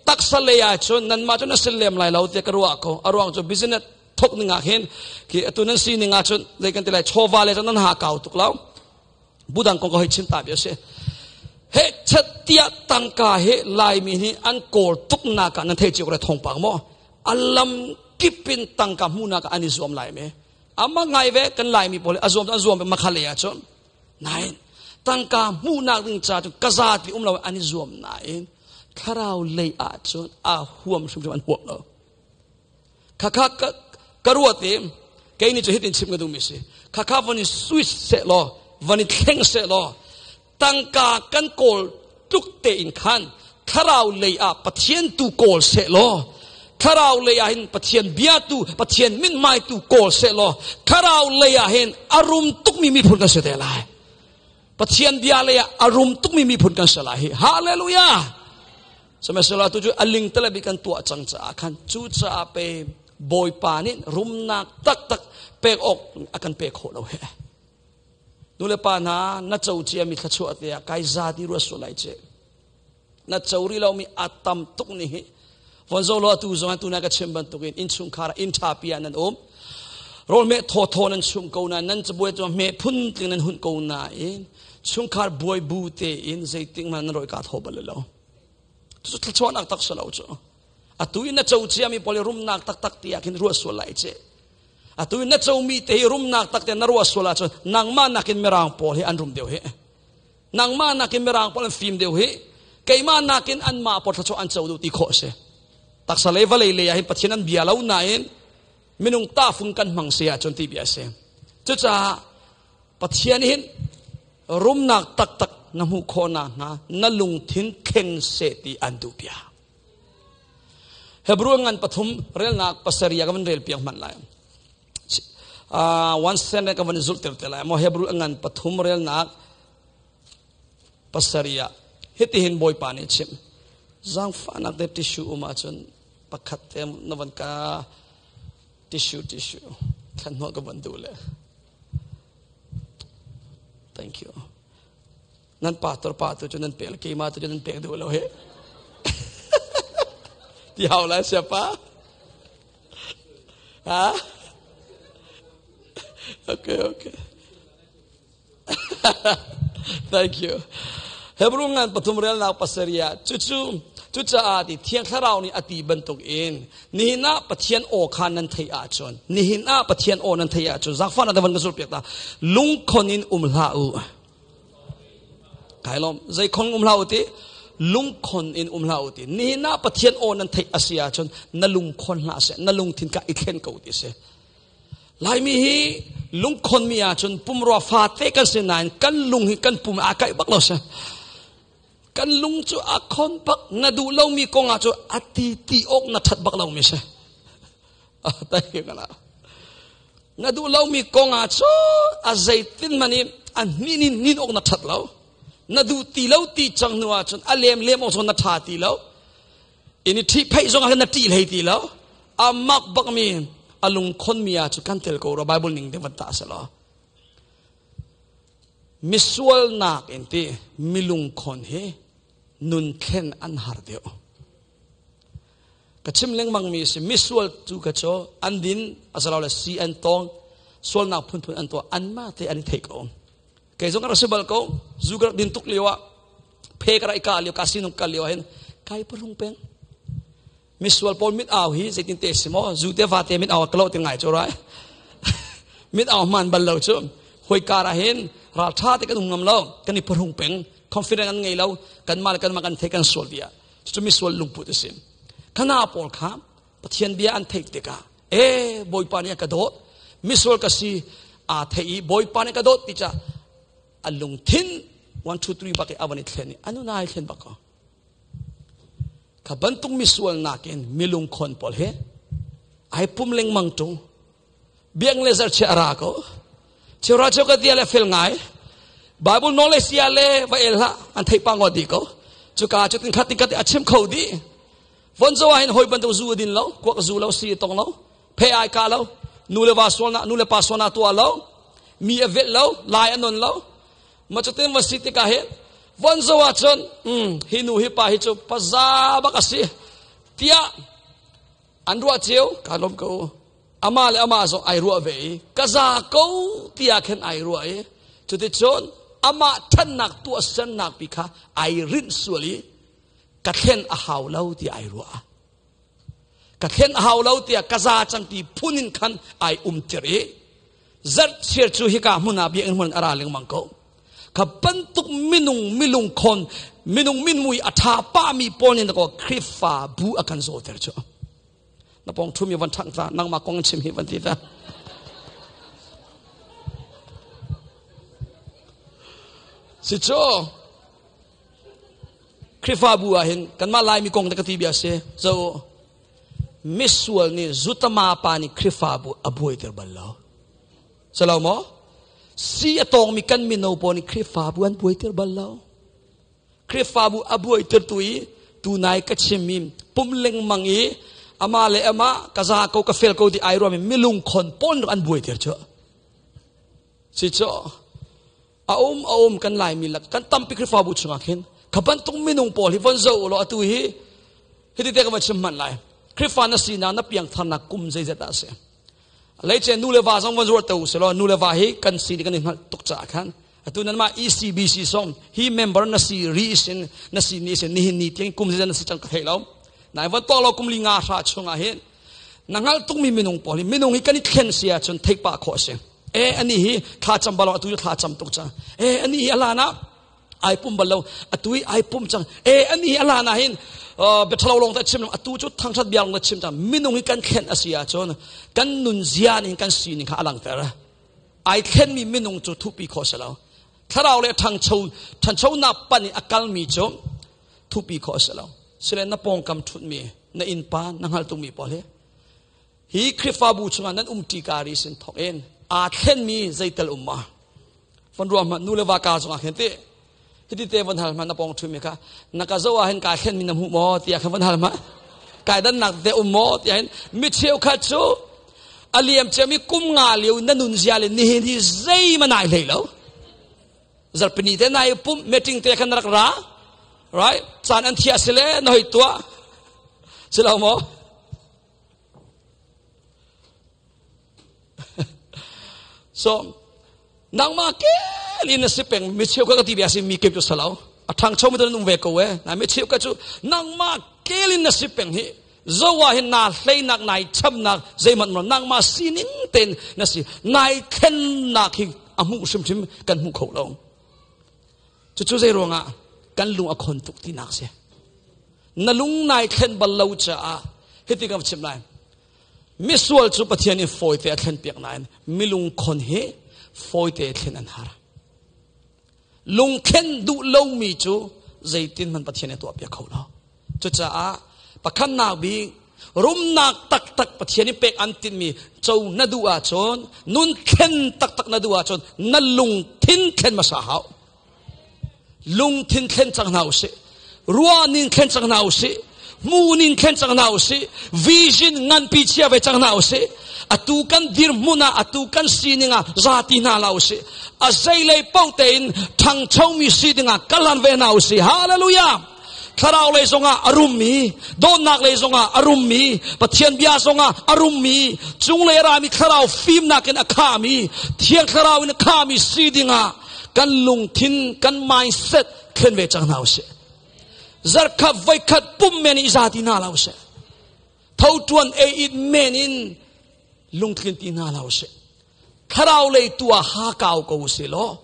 taksa lei ah cun nanmah cu na sil lem lai lo ti ka ruah ko. A ruang cu business thok ning ah hin khi atu nan si ning ah cun zei kan ti lai chawva le cun nan ha kau tuk lo. Budang kong ka hoi chim ta bia si. He chat tiah tangka he Laimi nih an kawl tuk nak ah nan thei cio re thawngpang maw? Alam kip in tangka hmuhnak ah an i zuam lai me. Ama ngai ve kan Laimi pawl a zuam an zuam makhale ah cun nain tangka hmuhnak ding ca cu kaza ti um lo an i zuam nain thlarau lei ah cun a huam hrimhrim an huam lo. Khakha ka ruat i kei nih cu hitin chim ka duhmi si. Khakha von i switch seh law, von i thleng seh law, tangka kan kawl tluk tein khan thlarau lei ah Pathian tu kawl seh law, thlarau lei ah hin Pathian bia tu, Pathian mithmai tu kawl seh law, thlarau lei ah hin a rum tukmi miphun kan si te lai. Pathian bia lei ah a rum tukmi miphun kan si lai hi. Hallelujah! Sihmanhsehlaw tu cu a ling tale kan tuah cang caah khan cucaah pe Bawipa nih rumnak taktak pek awk a kan pek khawh lo he. Nu le pa hna na co ciami thluachuah te ah kai za ti ruat sual lai ce. Na co rih lomi a tam tuk ni hi. Von zo lo atu zong tu na ka chim bantukin innchungkhar inn ṭha pi ah nan um. Rawl meh thawthaw nan chum ko na nan cabuai cu hme phun tling nan hunh ko nain chungkhar buai bu tein zeitik hmanh nan rawi ka thaw bal lo. Cu thluachuahnak tak si lo cu. Atu in na co ciami pawl i rumnak taktak ti ah khin ruah sual lai ce. Atu in na comi te hi rumnak tak te na ruah sual ahcun nangmah nakin mirang pawl hi an rum deuh hi. Nangmah nakin mirang pawl an fim deuh hi. Keimah nakin anmah pawl thluachuah an co deuh ti khawh a si. Taksa lei vawlei lei ah hin Pathian an bia lo nain minung tahfung kan hmang si ahcun ti bia a si. Cucaah Pathian hin rumnak taktak na hmuh khawh nakhnga na lungthin thleng seh ti an duh bia. Hebrew ngan pathum relnak pasarih ka van rel piak hmanh lai. One cent ka van zulh ter te lai. Mo Hebrew ngan pathum relnak pasarih ah hitihin Bawipa nih chim. Zangfahnak te tissue um ahcun pakhat te na van ka. Tissue, tissue. Thlan hnawh ka van duh le. Thank you. Nan pastor pa tu cu nan pek keimah tu cu nan pek duh lo he. Ti hau lai siapa? Ha? Okay, okay. Thank you. Hebrew ngan pathum rel nak pasaria cucu cucaah ti thiang thlarau nih a ti bantuk in nihin ah Pathian aw kha nan theih ahcun nihin ah Pathian aw nan theih ahcun zakfa na van ka zul piak ta lungkhon in um hlah u kai lom zei khon um hlah u ti lungkhon in um hlah u ti nihin ah Pathian aw nan theih a si ahcun na lungkhon hlah seh na lungthin ka i thlen ko ti si Laimi hi lungkhonmi ahcun pumrua fate kan si nain kan lung hi kan pum aa kaih bak lo si. Kan lung cu a khon bak na duh lomi kong ah cu a ti ti awk na that bak lomi si. Na duh lomi kong ah cu a zeitin man i a hnin in hnin awk na that lo. Na duh ti lo ti cang hnu ahcun a lem lem awk zong na tha ti lo. In i ṭhihpheih zong ah na ṭih hlei ti lo. A mak bakmi a lungkhonmi ah cu kan tel ko rua Bible ning ding van ta selaw. Misualnak in ti milungkhon hi nun thlen an har deuh. Ka chim lengmang mi si misual tu ka cho an din asalo le si an tong sualnak phunphun an tuah an ma te an i thei ko. Kei zong ka rak si bal ko zu ka rak din tuk lio ah phe ka rak i ka lio ka sinung ka lio hin kai parung peng misual pawl mit au hi zeitin te si maw zu te va te mit au ka lo ti ngai chu rai mit au man bal lo chu hoi kar ah hin ral tha te kan um ngam lo kan i parung peng confident an ngei lo kan mal kan ma kan thei kan sual dia chu misual lungput a si khana pawl kha Pathian bia an theih tikah e Bawipa nih a ka dawt misual ka si aa thei i Bawipa nih ka dawt ti ca a lungthin 1 2 3 bak i a van i thlen i anu nai thlen bak ko kha bantuk misual nakin milung khon pawl he ai pum lengmang tung biang le zarchia ara ko chera cheu ka tia le fel ngai Bible knowledge ya le va el ha an thei pa ngo di ko chuka chu tin khat tin khat a chim kho di von zo ah hin hoi bantuk zu din lo kuak zu lo si tong lo phe ai ka lo nu le va sual na nu le pa sual na tua lo mi a vet lo lai anon lo ma chu tin va si tikah hin von zo ah cun hi nu hi pa hi chu paza bak asi tiah an ruah cio ka lom ko ama le ama zong ai ruah ve i ka za ko tiah khin ai ruah i cuticun amah ṭhannak tuah sernak pi kha ai rinh sual i ka thlen a hau lo tiah ai ruah ka thlen a hau lo tiah ka za cang ti phun in khan ai umtir i zarhchir cu hika hmun ah biakinn hmun a ra lengmang ko kha bantuk minung milung khon minung min mui a tha pa mi pawl nih ko Khrihfa bu a kan zawter cu na pong thumi van thang ta nangmah kong chim hi van ti ta si cu Khrihfabu ah hin kanmah Laimi kong te ka ti bia si zo misual nih zutama pa nih Khrihfabu a buaiter bal lo salo maw si a tawngmi kan mino pawl nih Khrihfabu an buaiter bal lo Khrihfabu a buaiter tu i tunai ka chimmi pum lengmang i ama le ama ka za ko ka fel ko ti ai ruami milung khon pawn an buaiter cu si cu a um a um kan Laimi lak kan tampi Khrihfabu chungah khin kha bantuk minung pawl hi von zo law atu hi hiti te ka va chim hmanh lai Khrihfa na sinak na piangtharnak kum zeizat ah si leice nu le va zong von zuar te u selaw nu le va hi kan si kan i hngalh tuk caah khan atu nan mah ECBC song hi member na si ri sin na si ni sin nihin ni tiang kum zeizat na si cang ka thei lo nai von to lo kum li nga hra chungah hin na hngalh tukmi minung pawl hi minung hi kan i thlen si ahcun theih pah khawh a si e ani hi thla cam balo atu thla cam tuk cang e ani hi alana ai pum bal lo atu hi ai pum cang e ani hi alana hin biathalo long ta chim atu cu thangthat bia long ta chim cang minung hi kan thlen a si ahcun kan nun zia ning kan sining kha a langter ai thlenmi minung cu thupi khawh si lo thlarau le ṭhangcho ṭhanchonak pan i a kalmi cu thupi khawh a si lo sile na pawngkam ṭhutmi na innpa na hngaltumi pawl hi hi Khrihfabu chungah nan umṭi kari sin thawk in aa thlenmi zeitel um ma von ruah hmanh nu le va ka zongah khin ti hiti te von hal hmanh na pawng ṭhumi kha na ka zo ah hin kaa thlenmi na hmuh maw tiah khan von hal hmanh kai dannak te um maw tiah hin mi cheukhat cu A liam ciami kum nga lio na nun zia le nihin hi zeihmanh nai hlei lo. Zarhpini te nai pum meeting te khan rak ra. Right? Caan an thiah sile na hoi tuah. Si lo maw? So nangmah kel in na si peng mi cheu ka ti bia si mi kep cu salo a thangcho mi to nung ve ko e na mi cheu ka cu nangmah kel in na si peng hi zowa hin na hleinak nai chamnak zeihmanh mo nangmah sining ten na si nai thlennak hi a hmuh hrimhrim kan hmu kho lo. Cucu zei ruangah kan lung a khon tuk tinak si. Na lung nai thlen bal lo caah hiti kan chim lai. Misual cu Pathian in fawite a thlen piak nain milung khon hi fawite thlen an har. Lungthlen duh lomi cu zeitin hmanh Pathian nih tuah piak kho lo. Cucaah pakhatnak bik rumnak taktak Pathian nih pek an tinhmi co na duh ahcun nun thlen taktak na duh ahcun na lungthin thlen hmasa hau. Lungthin thlen cang hna usih. Ruahning thlen cang hna usih. Hmuhning thlen cang hna usih. Vision nganpi chia ve cang hna usih. Atu kan dirhmun ah, atu kan sining ah zati hna la usih. A zeilei paoh tein ṭhangchomi si dingah kalan ve hna usih. Hallelujah! Thlarau lei zongah a rummi, dawtnak lei zongah a rummi, Pathian bia zongah a rummi, cunglei rami thlarau fimnak in a khami, Thiang Thlarau in a khami si dingah kan lungthin, kan mindset thlen ve cang hna usih. Zarkhat voikhat pum men i zati hna lo usih. Tho tuan ei it men in lungtlin ti hna lo usih. Thlarau lei tu ah ha kau ko usih law,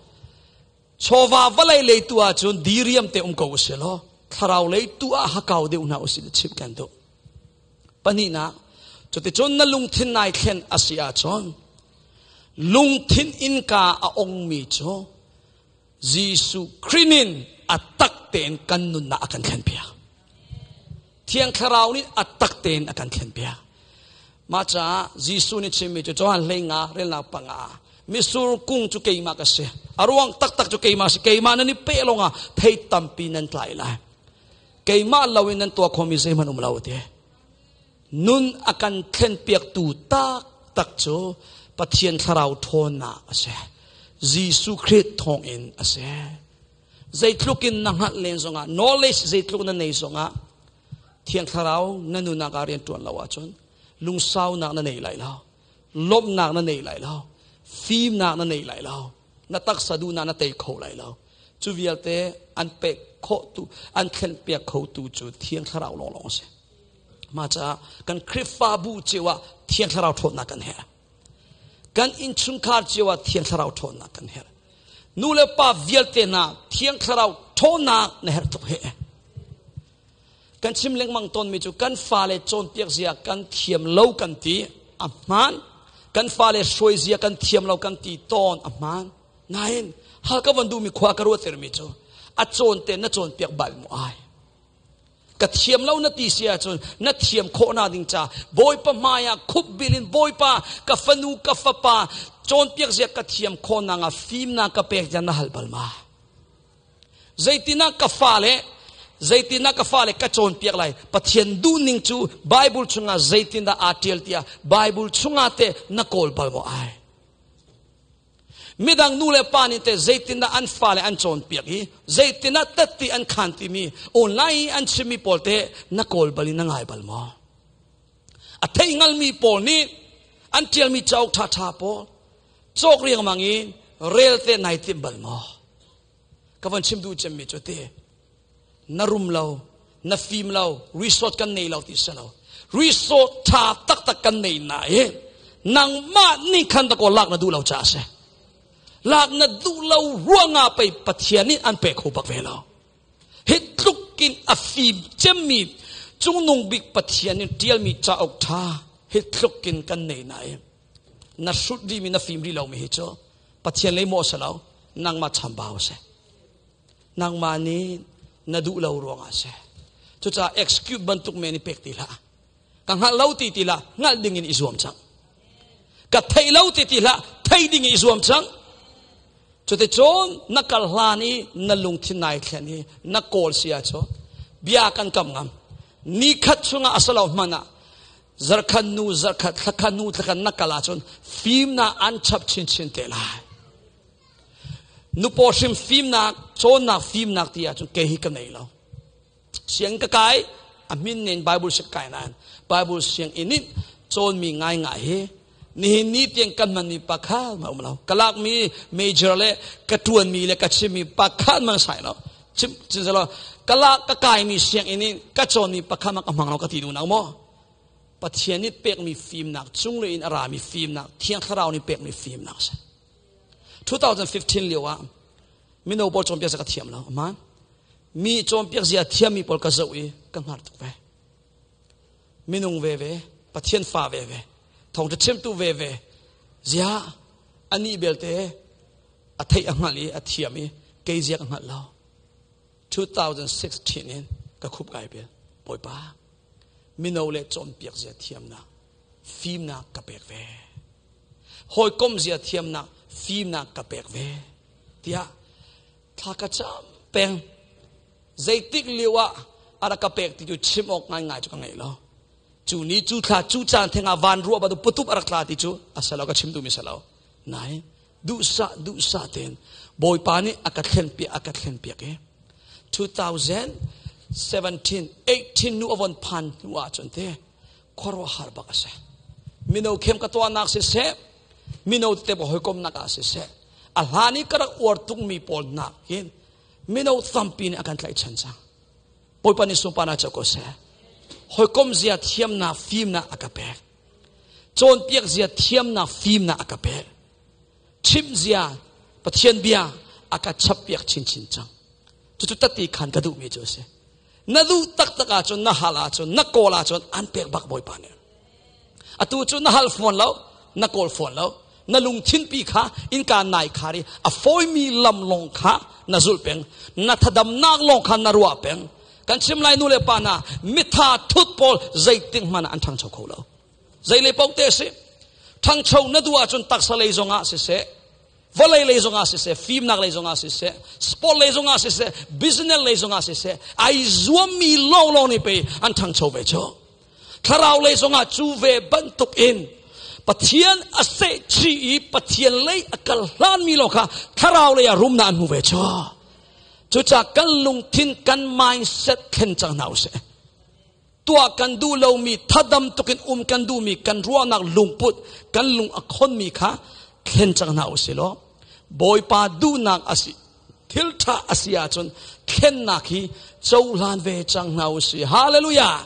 chawva vawlei lei tu ah cun diriam te um ko usih law, thlarau lei tu ah ha kau deuh hna usih chim kan duh. Pahnihnak, cuticun na lungthin nai thlen a si ahcun lungthin innka a ongmi cu Jesuh Khrih min a tak tein kan nunnak a kan thlenpiak. Thiang Thlarau nih a tak tein a kan thlenpiak. Mah caah Jesuh nih chimmi cu Johan 15 relnak panga misur kung cu keimah ka si. A ruang taktak cu keimah si. Keimah nan i peh lawngah thei tampi nan tlai lai. Keimah loin nan tuah khomi zeihmanh um lo ti. Nun a kan thlenpiaktu taktak cu Pathian Thlarau ṭhawnnak a si. Jesuh Khrih thawngin a si. Zeitluk in na hngalh len zongah, knowledge zeitluk na nei zongah, Thiang Thlarau na nunnak ah rian ṭuan lo ahcun lungsaunak na nei lai lo, lawmhnak na nei lai lo, fimnak na nei lai lo, na taksa duhnak na tei kho lai lo. Cu vialte an pek khawh tu, an thlenpiak khotu cu Thiang Thlarau lawnglawng a si. Mah caah kan Khrihfabu cio ah Thiang Thlarau ṭhawnnak kan herh. Kan innchungkhar cio ah Thiang Thlarau ṭhawnnak kan herh. Nu le pa vialte hna Thiang Thlarau ṭhawnnak na herh tuk he. Kan chim lengmang tawnmi cu kan fale cawnpiak zia kan thiam lo kan ti a hmaan. Kan fale hruai zia kan thiam lo kan ti tawn a hmaan. Nain hal ka van duhmi khua ka ruahtermi cu a cawn te na cawnpiak bal mu ai. Ka thiam lo na ti si ahcun na thiam khawh na ding ca Bawipa hmai ah khup bil in Bawipa ka fanu ka fapa cawnpiak zia ka thiam khawh na nga fimnak ka pek tiah na hal bal ma? Zeitinah ka fale zeitinah ka fale ka cawnpiak lai Pathian duhning cu Bible chungah zeitindah aa ṭial tiah Bible chungah teh na kawl bal maw ai? Midang nu le pa nih teh zeitindah an fale an cawnpiak i zeitindah tatti an khaan timi online i an chimmi pawl teh na kawl bal in na ngai bal maw? A thei hngalmi pawl nih an ṭialmi cauk ṭhaṭha pawl cawk riangmang i rel te nai timh bal maw? Ka van chim duh cemmi cu ti na rum lo, na fim lo, resort kan nei lo ti si lo. Resort ṭha taktak kan nei na i nangmah nih khan dakaw lak na duh lo caah a si. Lak na duh lo ruangah pei Pathian nih an pe kho bak ve lo. Hi tluk in a fim cemmi cungnung bik Pathian in ṭialmi cauk ṭha hi tluk in kan nei na i na hrut rihmi na fim rih lomi hi cu Pathian lei maw a si lo nangmah chambau a si. Nangmah nih na duh lo ruangah a si. Cucaah excuse bantuk men i pek ti hlah. Ka hngalh lo ti ti hlah, hngalh ding in i zuam cang. Ka theih lo ti ti hlah, thei ding in i zuam cang. Cuticun na kal hlan i na lungthin nai thlen i na kawl si ahcun bia kan kam ngam. Ni khat chungah a si lo hmanh ah. Zarkhat nu zarkhat, thlakhat nu thlakhat na kal ahcun fimnak an chap chinchin te lai. Nupaw hrim fimnak, cawnnak fimnak ti ahcun kei hi ka nei lo. Siang ka kai, a min nen Bible si kai nain Bible sianginn in cawnmi ngaingai hi nihin ni tiang kan hmanmi pakhat ma um lo. Ka lakmi major le ka tuanmi le ka chimmi pakhat man sai lo. Chim chin lo ka lak ka kaimi sianginn in ka cawnmi pakhat ma ka hmang lo ka ti duh nak maw? Pathian nih pekmi fimnak cunglei in a rami fimnak Thiang Thlarau nih pekmi fimnak si. 2015 lio ah mino pawl cawnpiak ka thiam lo aman mi cawnpiak zia thiammi pawl ka zoh i ka hngar tuk ve minung ve ve Pathian fa ve ve thawngṭha chimtu ve ve zia anih belte a theih a hngalh i a thiam i kei zia ka hngalh lo 2016 in ka khup kai bel Bawipa mino le cawnpiak zia thiamnak fimnak ka pek ve hawikom zia thiamnak fimnak ka pek ve tiah thla ka cam peng zeitik lio ah a rak ka pek ti cu chim awk ngaingai cu ka ngei lo cu ni cu thla cu caan theng ah van ruah batu putup a rak tla ti cu a selo ka chim duhmi selo nain duhsah duhsah tein Bawipa nih a ka thlen piak a ka thlen piak i 2017 18 nu avon phan hnu ah cun te khuaruahhar bak a si mino khem ka tuahnak siseh mino tete hawikomnak ah siseh a hlan i ka rak uar tukmi pawl nak hin mino tampi nih a kan tlaihchan cang Bawipa nih sunparnak co ko seh hawikom zia thiamnak fimnak a ka pek cawnpiak zia thiamnak fimnak a ka pek chimh zia Pathian bia a ka chappiak chinchin cang cucu tati khan ka duhmi cu a si na duh taktak ahcun na hal ahcun na kawl ahcun an pek bak Bawipa nih atu cu na hal fawn lo na kawl fawn lo na lungthin pi kha innka nai khar i a fawimi lam lawng kha na zulh peng na thadamnak lawng kha na ruah peng kan chim lai nu le pa na mitha thut pawl zeitik hmanh ah an ṭhangcho kho lo zei le paoh te a si ṭhangcho na duh ahcun taksa lei zongah siseh vawlei lei zongah siseh fimnak lei zongah siseh sport lei zongah siseh business lei zongah siseh ai zuammi lawnglawng nih pei an ṭhangcho ve cu thlarau lei zongah cu ve bantuk in Pathian a seh chih i Pathian lei a kal hlanmi lawng kha thlarau lei ah rumnak an hmu ve cu cucaah kan lungthin kan mindset thlen cang hna usih tuah kan duh lomi thadam tukin um kan duhmi kan ruahnak lungput kan lung a khonmi kha thlen cang hna usih law Bawipa duhnak a si thil ṭha a si ahcun thlennak hi cohlan ve cang hna usih hallelujah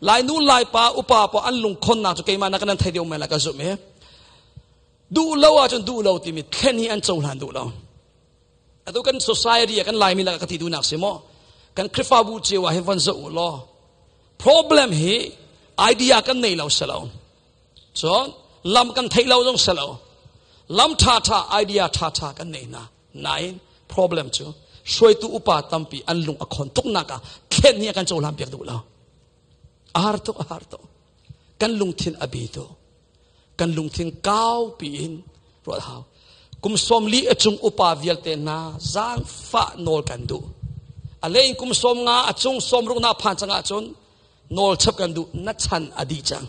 Lai nu lai pa upa pa an lungkhonnak cu keimah nak nan thei deuh men la ka zumh i duh lo ahcun duh lo timi thlen hi an cohlan duh lo atu kan society ah kan Laimi lakah ka ti duhnak si maw kan Khrihfabu cio ah hin von zoh u law problem hi idea kan nei lo si lo cun lam kan theih lo zong si lo lam ṭha ṭha idea ṭha ṭha kan nei hna nain problem cu hruaitu upa tampi an lung a khon tuknak ah thlen hi a kan cohlan piak duh lo a har tuk a har tuk kan lungthin a bi tuk kan lungthin kaupi in ruat hau kum 40 a cung upa vialte hna zaangfah nawl kan duh a lein kum 50 a cung 60 na phan cang ahcun nawl chap kan duh na chan a dih cang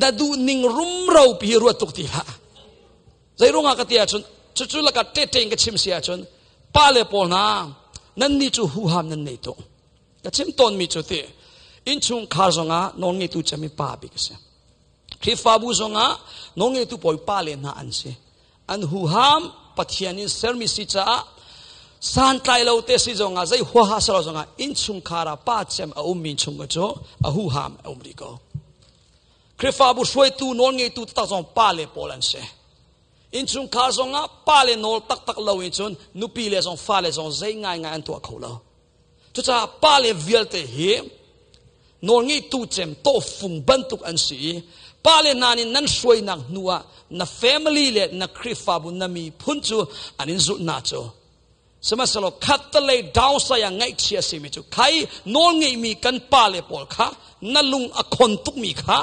na duh ning rumro pi ruat tuk ti hlah zei ruangah ka ti ahcun cucu laka tete in ka chim si ahcun pa le pawl hna nan ni cu huham nan nei tuk ka chim tawnmi cu ti innchungkhar zongah nawlngeitu cemi pa bik a si Khrihfabu zongah nawlngeitu pawl pa le hna an si an huham Pathian in sermi si caah santlai lo te si zongah zei huaha salo zongah innchungkhar ah pa cem a ummi chung cu a huham a um rih ko Khrihfabu hruaitu nawlngeitu taktak zong pa le pawl an si innchungkhar zongah pa le nawl taktak lo in cun nupi le zong fa le zong zei ngaingai an tuah kho lo Cucaah pale vialte hi nawlngeitu cem tawhfung bantuk an si i pale hna nih nan hruainak hnu ah na family le na Khrihfabu na miphun cu an in zulh hna cu. Sihmanhsehlaw khattelei downside ah ngaihchia simi cu khai nawlngeimi kan pale pawl kha na lung a khon tukmi kha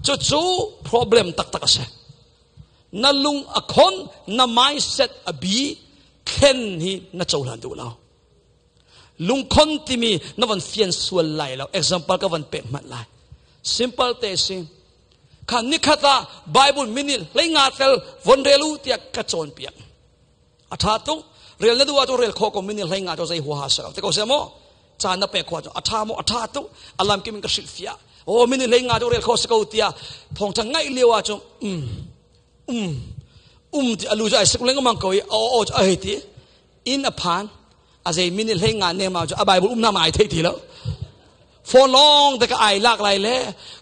cucu problem taktak a si. Na lung a khon, na mindset a bi, thlen hi na cohlan duh lo. Lungkhon timi na van fian sual lai lo. Example ka van pek hmanh lai. Simple te si. Kha nikhat ah Bible minute hlei nga tel von rel u tiah ka cawn piak. A tha tuk. Rel na duh ahcun rel kho ko minute hlei nga cu zei huaha si lo. Te ko se mo? Caan na pek khawh ahcun a tha mo a tha tuk. A lam kim in ka hrilh fiah. Oh minute hlei nga cu rel kho si ko tiah thawngtha ngaih lio ahcun um um um ti alu cu ai sik lengmang ko i a aw cu a hei ti. Inn a phan a zei minute hlei nga ne ma cu a Bible um na ma ai thei ti lo. Phone long te ka ai lak lai le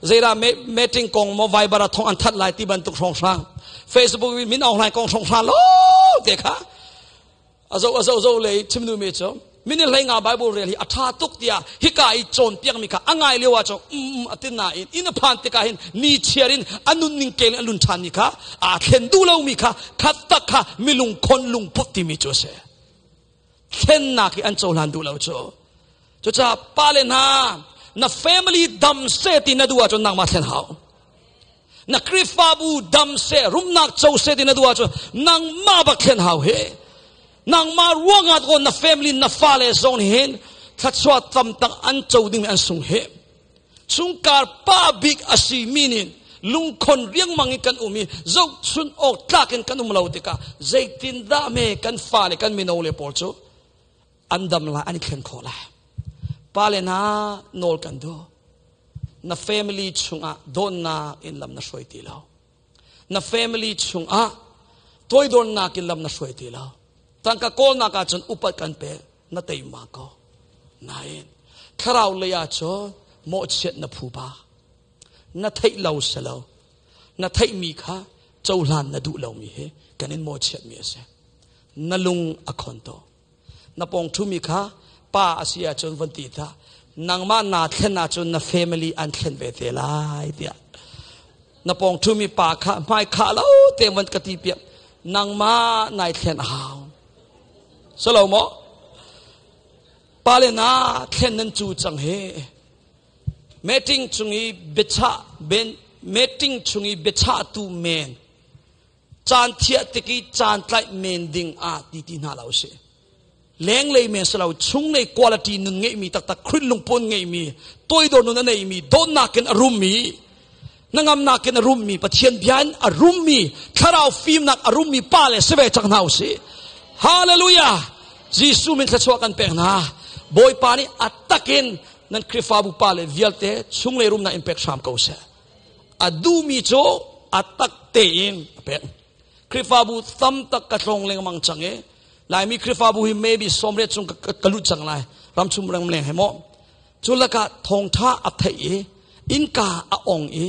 zeira meeting kong mo Viber a thong an that lai ti bantuk hrong hrang Facebook min aung hlaing kong hrong hrang lo te kha azo azo zo le chim nu mi chu minute hlei nga Bible rel hi a tha tuk tia hika i cawn piak mi kha angai lio ah chu um atin na in in phan te ka hin ni chiarin anun ning kel alun than mi kha a thlen du lo mi kha khat tak kha milung khon lung put ti mi chu se thlennak hi an cohlan duh lo cu cucaah pale hna na family dam seh ti na duh ahcun nangmah thlen hau na Khrihfabu dam seh rumnak co seh ti na duh ahcun nangmah bak thlen hau he nangmah ruangah ko na family na fale zong nih hin thluachuah tam tak an co ding an sung he chungkar pa bik a si mi nih lungkhon riangmang in kan um i zohchun awk tlak in kan um lo tikah zeitindah me kan fale kan mino le pawl cu an dam lai an i thlen khawh lai pale hna nawl kan duh na family chungah dawtnak in lam na hruai ti lo na family chungah toidornak in lam na hruai ti lo tangka kawlnak ah cun upat kan pek na teima ko nain thlarau lei ah cun mawhchiat na phu ba na theih lo selo na theihmi kha cohlan na duh lomi hi kan in mawhchiatmi a si na lung a khon to na pong thumi kha pa a si ahcun von ti ta nangmah naa thlen ahcun na family an thlen ve te lai tiah na pong thumi pa kha hmai khah lo te von ka ti piak nangmah nai thlen a hau salo maw pale na thlen nan cu cang he meeting chung i biachah ben meeting chung i biachahtu men caan thiah tik i caan tlaih men ding ah ti ti hna lo si lenglei men si lo chunglei quality nun ngeihmi taktak Khrih lungpun ngeihmi toidor nun a neimi dawtnak in a rummi hnangamnak in a rummi Pathian bia in a rummi thlarau fimnak a rummi pa le si ve cang hna usih hallelujah Jesuh min thluachuah kan pek hna Bawipa nih a takin nan Khrihfabu pa le vialte chunglei rumnak in pek hram ko seh a duhmi cu a tak tein a pek Khrihfabu tam tak ka tlawng lengmang cang i Laimi Khrihfabu hi maybe 80 chung ka lut cang lai ramchung ramleng he maw cu lakah thawngtha a theih i innka a ong i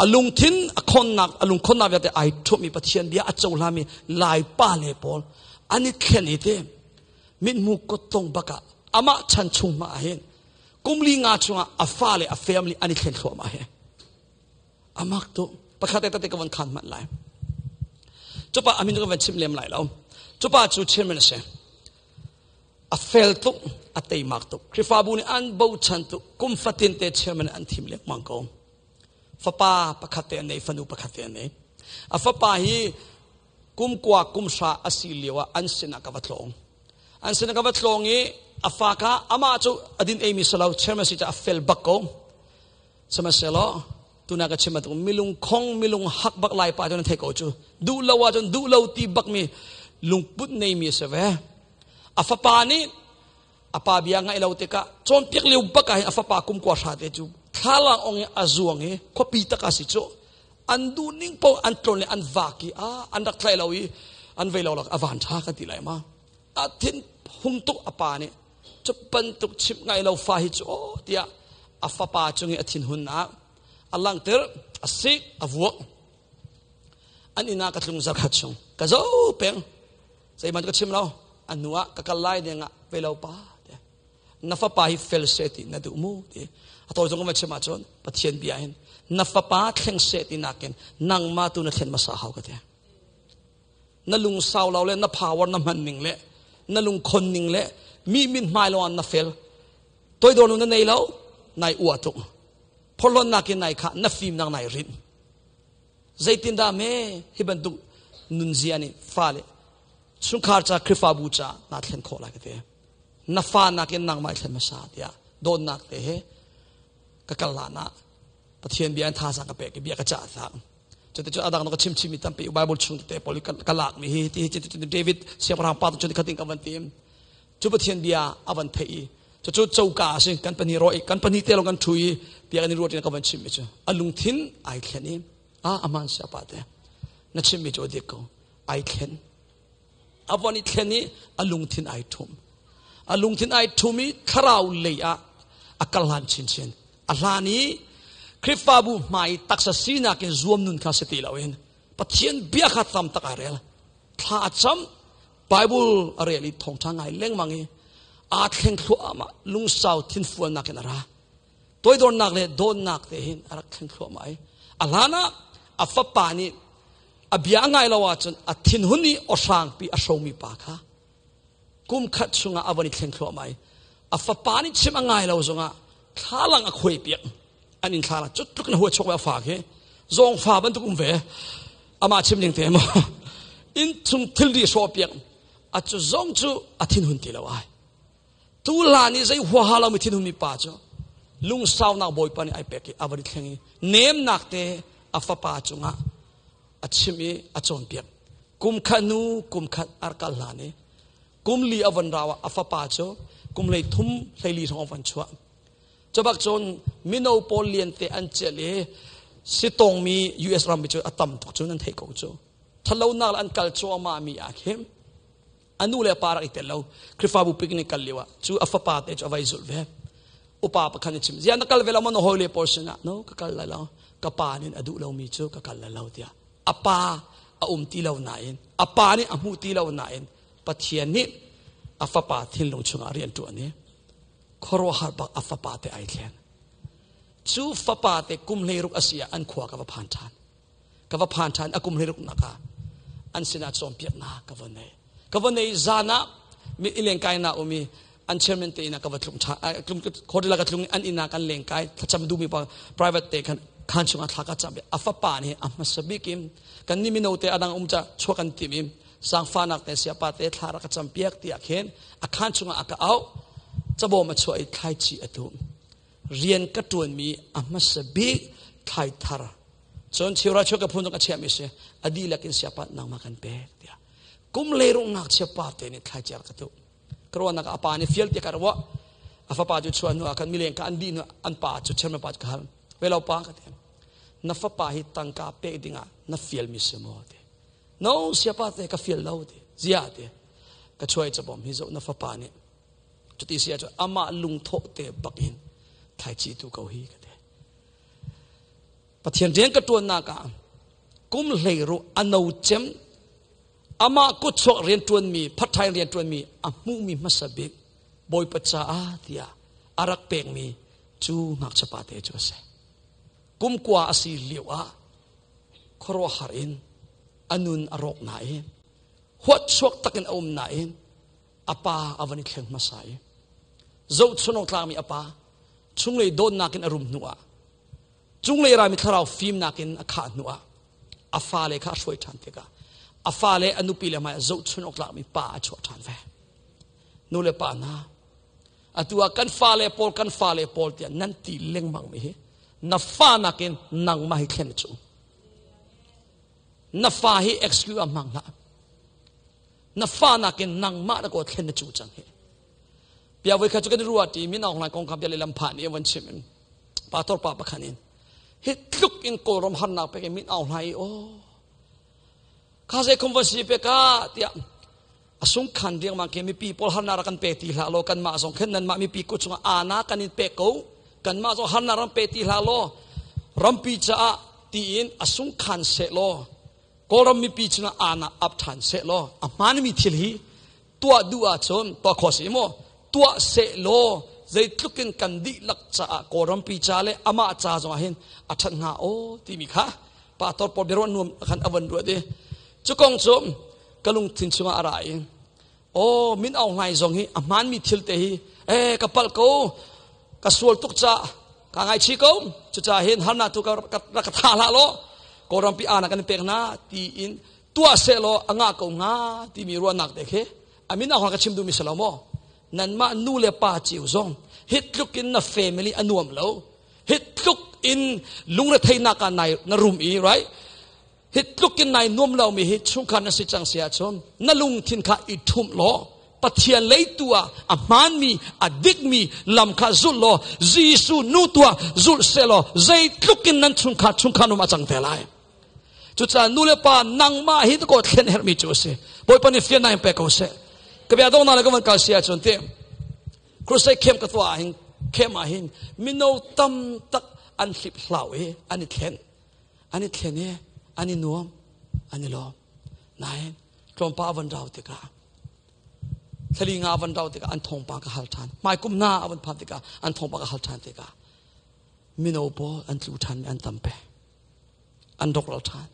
a lungthin a khonnak a lungkhonnak vialte ai ṭhuahmi Pathian bia a cohlami Lai pa le pawl an i thlen i te mithmu kottong bakah amah chan chung ma hin kum li nga chungah a fa le a family an i thlen thluahmah he amak tu pakhat te tate ka von khan hmanh lai cupa amin ka van chim lem lai lo cupa cu chairman a si a fel tuk a teimak tuk Khrihfabu nih an bochan tuk kum fatin te chairman an thim lengmang ko fapa pakhat te an nei fanu pakhat te an nei a fapa hi kum kua kum hra a si lio ah an sinah ka va tlawng an sinah ka va tlawng i a fa kha amah cu a din eimi si lo chairman si ca a fel bak ko sihmanhsehlaw tuna ka chim bantuk milung khong milung hak bak lai pa cu nan thei ko cu duh lo ahcun duh lo ti bak mi lungput nei mi a si ve a fapa nih a pa bia ngaih lo tikah cawnpiak lio bak ah hin a fapa kum kua hra te cu thlalang ong i a zuang i khuapi tak a si cu an duh ning po an tlon le an vak i a an rak tlaih lo i an vei lo lak a van tha kan ti lai ma a thin hung tuk a pa nih cu bantuk chimh ngai lo fa hi cu aw tiah a fapa cung i a thinhunnak a langhter a sik a vuak an inn ah ka tlung zarkhat chung ka zo peng zeihmanh ka chim lo a hnu ah ka kal lai ding ah ve lo pa na fapa hi fel se ti na duh mu ti a tawi zong ka chim ahcun Pathian bia hin na fapa thleng se ti nakin nangmah tu na thlen hmasa hau ka ti na lung sau lo le na power na hman ning le na lung khon ning le mi min hmai lo na fel toidor nu na nei lo nai ua tuk phorhlon nakin nai kha na fim nak nai rin zeitindah me hi bantuk nunzia nih fale chungkhar ca Khrihfabu ca naa thlen khawh lai ka ti na fa nakin nangmah i thlen hmasa tiah dawtnak te he ka kal hlan ah. Pathian bia in thazaang ka pek i bia ka cah tak. Cuticun adang ka chim chimmi tampi Bible chung te pawl ka lak mi hi ti hi David siangpahrang pa tu khatin ka van tim. Cu Pathian bia a van theih i cucu coka a si kan pahnih ro i kan pahnih te lawng kan ṭhu i bia kan i ruat in ka van chim mi cu a lungthin ai thlen i a aman sia pa te na chim mi cu a dik ko ai thlen a von i thlen i a lungthin ai ṭhum a lungthin ai ṭhum i thlarau lei ah a kal hlan chinchin a hlan i Khrihfabu hmai taksa sinak in zuam nun kha si ti loin Pathian bia kha tam tak a rel thla a cam Bible a rel i thawngṭha ngai lengmang i aa thleng thluahmah lungsau thinfualnak in a ra toidornak le dawtnak te hin a rak thleng thluahmah i a hlan ah a fapa nih a bia ngai lo ahcun a thinhun i awhrangpi a hromi pa kha kum khat chungah a von i thleng thluahmah i a fapa nih chim a ngai lo zongah thlalang a khuai piak an in thlalang cu tluk na hua chok a fa khi zawng fa bantuk um ve amah chim ning te maw inn chung thilri hrawh piak a cu zong cu a thinhun ti lo ai tu hlan i zei huaha lo mi thinhun mi pa cu lungsaunak bawipa nih ai pek i a van i thleng i nemnak te a fapa cungah a chim i a cawnpiak kum khat nu kum khat arkal hlan i kum li a von rau ah a fapa cu kum hlei thum hlei li hrawng a von chuah Cubak cun mino pawl lian te an cel i sitawngmi US ram mi cu a tam tuk cu nan theih ko cu. Thalonak an kal cuahmah mi ah khin a nu le pa rak i tel lo. Khrihfabu picnic kal lio ah cu a fapa te cu a vai zulh ve. Upa pakhat nih chim, ziah na kal ve lo maw na hawile pawl sinah? No, ka kal lai lo. Ka pa nih a duh lomi cu ka kal lai lo tiah. A pa a um ti lo nain, a pa nih a hmuh ti lo nain Pathian nih a fapa thinlung chungah rian ṭuan i khuaruahhar bak a fapa te ai thleng cu fapa te kum 16 a si ah an khua ka va phan ṭhan ka va phan ṭhan a kum 16 nak ah an sinah cawnpiaknak ka va nei ka va nei zan ah mi ilengkai na um i an chairman te inn ah ka va tlung ṭhan tlung hotel ah ka tlung an inn ah kan lengkai thlacam duhmi pa private te khan khan chungah thla ka cam a fapa nih a hmasa bik in kan ni mino te adang um ca chuak kan tim i sangfanak te siapa te thla rak ka campiak tiah khin a khan chungah a ka auh cabawm a chuah i thlaici a tum rian ka ṭuanmi a hmasa bik thlai thar cun chiura chuak ka phun ka chiahmi si a dihlak in siapa nangmah kan pek tiah kum leirung ngakchia pa te nih thlaici a rak ka tuh ka ruahnak a pa nih fial tiah ka ruah a fapa cu chuah hnu ah khan mileng ka an dih hnu an pa cu chairman pa cu ka hal velo pa ka ti na fapa hi tangka pek dingah na fialmi si maw ti No siapa te ka fial lo ti zia ti ka chuai cabom hi zoh na fapa nih cuti si ahcun amah lungthawh te bak in thlaici tu ko hi ka ti Pathian rian ka tuannak ah kum hleiru ano cem amah kutchuak rian tuanmi phatthai rian tuanmi a hmuhmi hmasa bik Bawipa caah tiah a rak pekmi cu ngakchia pa te cu a si kum kua a si lio ah khuaruahhar in a nun a rawk nain huatchuak takin a um nain a pa a van i thleng hmasa i zohchun awk tlakmi a pa chunglei dawtnak in a rum hnu ah cunglei rami thlarau fimnak in a khah hnu ah a fale kha a hruai ṭhan tikah a fale a nupi le hmai zohchun awk tlakmi pa a chuah ṭhan ve nu le pa hna atu ah kan fale pawl kan fale pawl tiah nan ti lengmang mi hi na fa nakin nangmah hi thlen cu na fa hi excuse a hmang hlah na fa nakin nangmah na ko thlen na cu cang hi bia voi kha cu kan ruah ti min aung hlaing kong kha bia le lam phan i van chim in pastor pa pakhan in hi tluk in kawlram harnak pek in min aung hlaing i o kha zei khum van si pe ka tiah a sungkhan riangmang khi mipi pawl harnak rak kan pe ti hlah law kanmah zong khin nanmah mipi kut chungah ana kan in pek ko kanmah zong harnak ram pe ti hlah law rampi caah tiin a sungkhan seh law Kawlram mipi chungah ana ap ṭhan seh law a hmaanmi thil hi tuah duh ahcun tuah khawh si maw tuah seh law zeitluk in kan dihlak caah Kawlrampi ca le amah ca zongah hin a ṭhat hnga aw timi kha pastor pawl biaruah nuam khan a van ruat i cu kong cu ka lungthin chungah a ra i aw min aung hlaing zong hi a hmaanmi thil te hi eh ka palh ko ka sual tuk ca ka ngaichih ko cucaah hin harnak tu ka ka tha hlah law kawlrampi ana kan pek hna tiin tuah seh law a ngah ko hnga timi ruahnak te khi a min aung ka chim duhmi si lo maw nanmah nu le pa cio zong hi tluk in na family a nuam lo hi tluk in lungretheihnak ah nai na rum i, right? Hi tluk in nai nuam lomi hi chungkhar na si cang si ahcun na lungthin kha i ṭhumh law Pathian lei tu ah a hmaanmi a dikmi lam kha zulh law Jesuh nu tu ah zulh seh law zeitluk in nan chungkhar chungkhar num a cang te lai. Cucaah nu le pa nangmah hi ko thlen herhmi cu a si. Bawipa nih fiannak in pe ko seh. Ka bia donghnak le ka van kal si ahcun ti crusade camp ka tuah ahhin camp ah hin mino tam tak an hlip hlau i an i thlen an i thlen i an i nuam an i lawm. Nain tlawmpal a van rau tikah thlali nga a van rau tikah an thawngpang ka hal ṭhan. Hmaikum hna a van phan tikah an thawngpang ka hal ṭhan tikah mino pawl an tlu ṭhan mi an tam pe. An rawkral ṭhan.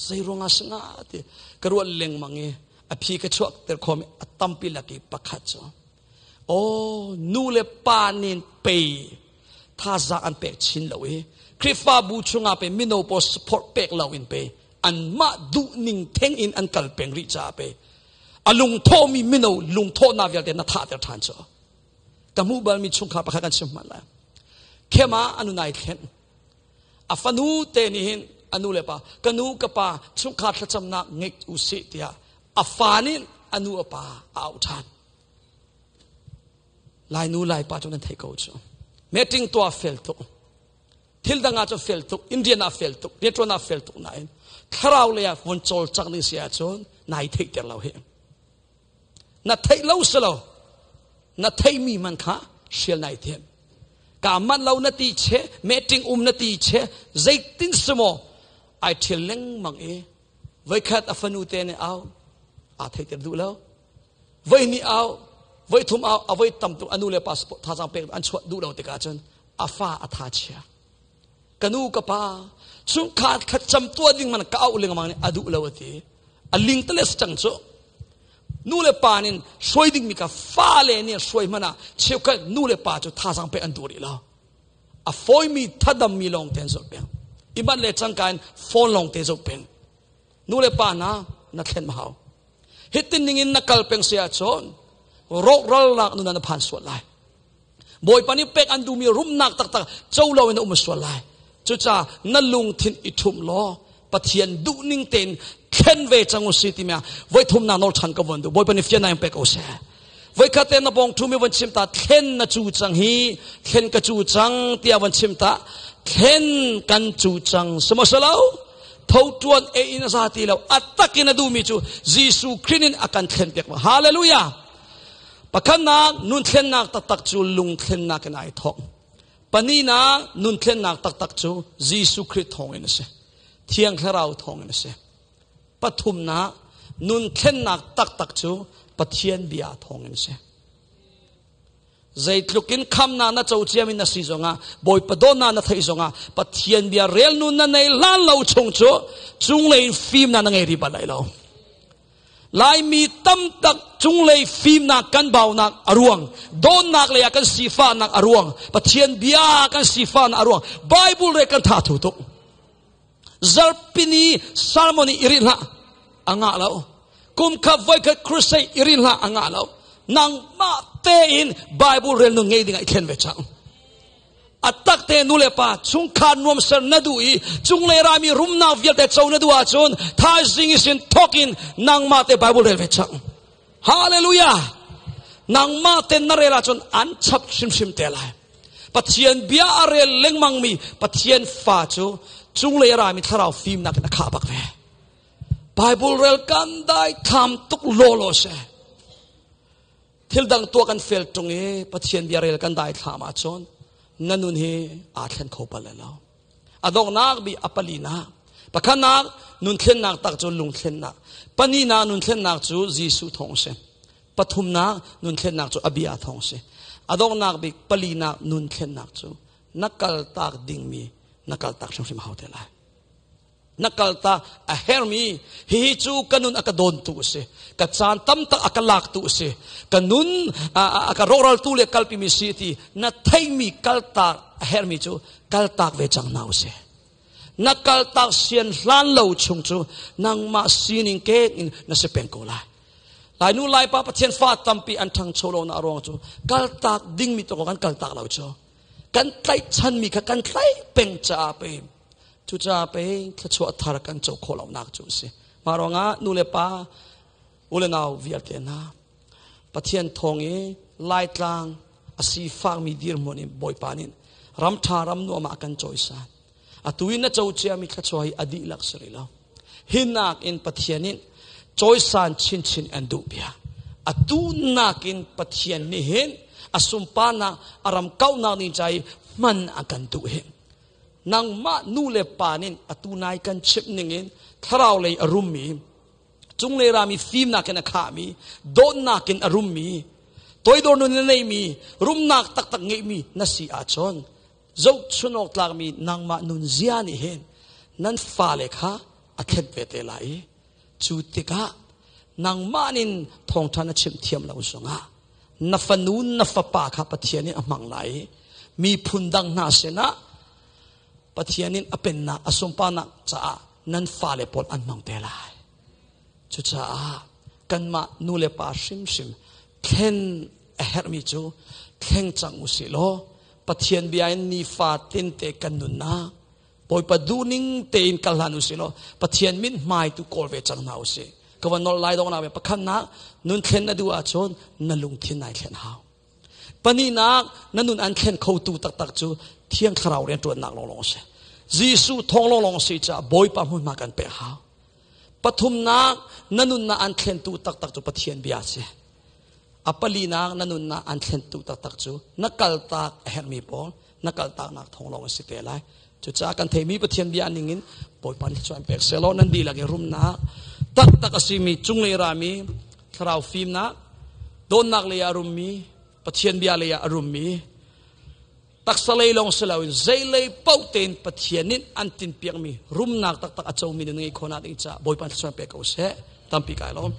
Zei ruangah si nga ti ka ruah lengmang i a phi ka chuak ter khomi a tampi lak i pakhat cu aw nu le pa nin pei thazaang an pek chin lo i Khrihfabu chungah pe mino pawl support pek lo in pe anmah duh ning theng in an kal peng rih caah pe a lungthawhmi mino lungthawhnak vialte na thahter ṭhan cu ka hmuh balmi chungkhar pakhat kan chim hmanh lai khema anu nai thlen a fanu te nih hin a nu le pa ka nu ka pa chungkhar thlacamnak ngeih u sih tiah a fa nih a nu a pa a auh ṭhan Lai nu lai pa cu nan theih ko cu meeting tuah fel tuk thil dang ah cu fel tuk Indian ah fel tuk rianṭuan ah fel tuk nain thlarau lei ah vun cawlcangh ding si ahcun nai theihter lo hi na theih lo si lo na theihmi man kha hrial nai thiam ka man lo na ti che meeting um na ti che zeitin si maw ai ṭhial lengmang i voikhat a fanu te nih au aa theihter duh lo voi hnih au voi thum au a voi tam tuk a nu le pa thazaang pek an chuah duh lo tikah cun a fa a tha chia ka nu ka pa chungkhar khat cam tuah ding man ka auh lengmang nih a duh lo a ti a ling tales cang cu nu le pa nin hruai ding mi ka fa le nih hruai hmanh ah cheukhat nu le pa cu thazaang pek an duh rih lo a fawimi thadam mi lawng te an zoh peng iman le cangka in phone lawng te zoh peng nu le pa hna na thlen ma hau hitin ning in na kal peng si ahcun rawkralnak nun na phan sual lai Bawipa nih pek an duhmi rumnak taktak co lo in na um sual lai cucaah na lungthin i ṭhum law Pathian duhning tein thlen ve cang u si timi ah voi thumnak nawl ṭhan ka von duh Bawipa nih fiannak in pek ko seh voikhat te na bawng ṭhumi von chim ta thlen na cu cang hi thlen ka cu cang tiah von chim ta thlen kan cu cang sihmanhsehlaw tho ṭuan e in a za ti lo a takin a duhmi cu Jesuh Khrih in a kan thlen piak hallelujah Pakhatnak nunthlennak taktak cu lungthlennak in ai thawk. Pahnihnak nunthlennak taktak cu Jesuh Khrih thawngin a si. Thiang Thlarau thawngin a si. Pathumnak nunthlennak taktak cu Pathian bia thawngin a si. Zeitluk in khamnak na co ciami na si zongah Bawipa dawtnak na theih zongah Pathian bia rel nun na nei hlan lo chung cu cunglei in fimnak na ngei rih bal lai lo. Laimi tamtak cunglei fimnak kan baunak a ruang, dawtnak lei ah kan sifahnak a ruang, Pathian bia kan sifahnak a ruang, Bible re kan tha thu tuk. Zarpini Salmon i irin hlah, a ngah lo. Kum khat voikhat crusade irin hlah, a ngah lo. Nangmah tein Bible rel nun ngei ding ah i thlen ve cang. A tak te nu le pa chungkhar nuamser na duh i cunglei rami rumnak vialte co na duh ahcun thaizing i sin thawk in nangmah te Bible rel ve cang. Hallelujah! Nangmah te na rel ahcun an chap hrimhrim te lai. Pathian bia a rel lengmangmi Pathian fa cu cunglei rami thlarau fimnak in a khah bak ve. Bible rel kan dai thlam tuk lawlaw se. Thil dang tuah kan fel ṭung i Pathian bia rel kan daithlam ahcun na nun hi aa thlen kho bal lo. A donghnak bi a palinak. Pakhatnak nun thlennak tak cu lungthlennak. Pahnihnak nun thlennak cu Jesuh thawng a si. Pathumnak nun thlennak cu a bia thawng a si. A donghnak bik palinak nun thlennak cu na kaltak dingmi na kaltak hrimhrim hau te lai. Na kalta a hermi hihi cu ka nun a ka dawntu a si ka caan tam tak a ka laktu a si ka nun a ka rawhraltu le kalpimi si ti na theimi kaltak a hermi cu kaltak ve cang hna u si na kaltak sian hlan lo chung cu nangmah sining ke in na si peng ko lai Lai nu lai pa Pathian fa tampi an ṭhangcho lo na ruang cu kaltak dingmi to kan kaltak lo cu. Kan tlaihchanmi kha kan tlaih peng caah pe cucaah pe thluachuah thar kan co khawh lonak cu a si. Mah ruangah nu le pa u le nau vialte hna Pathian thawng i Laitlang a sifakmi dirhmun in Bawipa nih ram ṭha ram nuam ah kan cawisan. Atu in na co ciami thluachuah hi a dihlak si rih lo. Hinak in Pathian in cawisan chinchin an duh bia. Atu nakin Pathian nih hin a sunparnak a ram kauhnak ding ca i hman a kan duh hin. Nangmah nu le pa nin atu nai kan chimh ning in thlarau lei a rummi cunglei rami fimnak in a khahmi dawtnak in a rummi toidor nun na neimi rumnak taktak ngeihmi na si ahcun zohchun awk tlakmi nangmah nunzia nih hin nan fale kha a thlet ve te lai i cu tikah nangmah nin thawngṭha na chimh thiam lo zongah na fanu na fapa kha Pathian in a hmang lai i miphun dang hna sinah Pathian in a pennak a sunparnak caah nan fale pawl an hmang te lai. Cucaah kanmah nu le pa hrimhrim thlen a herhmi cu thleng cang u sih law Pathian bia in nifa tinte kan nunnak Bawipa duhning tein kal hlan u sih law Pathian min hmai tu kawl ve cang hna u sih. Ka van nol lai dong na ve pakhatnak nun thlen na duh ahcun na lungthin nai thlen hau. Pahnihnak na nun an thlen khotu taktak cu Thiang Thlarau rianṭuannak lawnglawng a si. Jesuh thawng lawnglawng a si caah Bawipa hmunhma kan pek hau. Pathumnak na nunnak an thlentu taktak cu Pathian bia a si. A palinak na nunnak an thlentu taktak cu na kaltak a herhmi pawl na kaltaknak thawng lawng a si te lai. Cucaah kan theimi Pathian bia ning in Bawipa nih thluachuah in pek sehlaw nan dihlak in rumnak taktak a simi cunglei rami thlarau fimnak dawtnak lei ah a rummi Pathian bia lei ah a rummi taksa lei lawng si loin zeilei paoh tein Pathian nih an tinpiakmi rumnak taktak a comi nan ngeih khawhnak ding caah Bawipa thluachuah pek ko seh. Tampi kai lawm.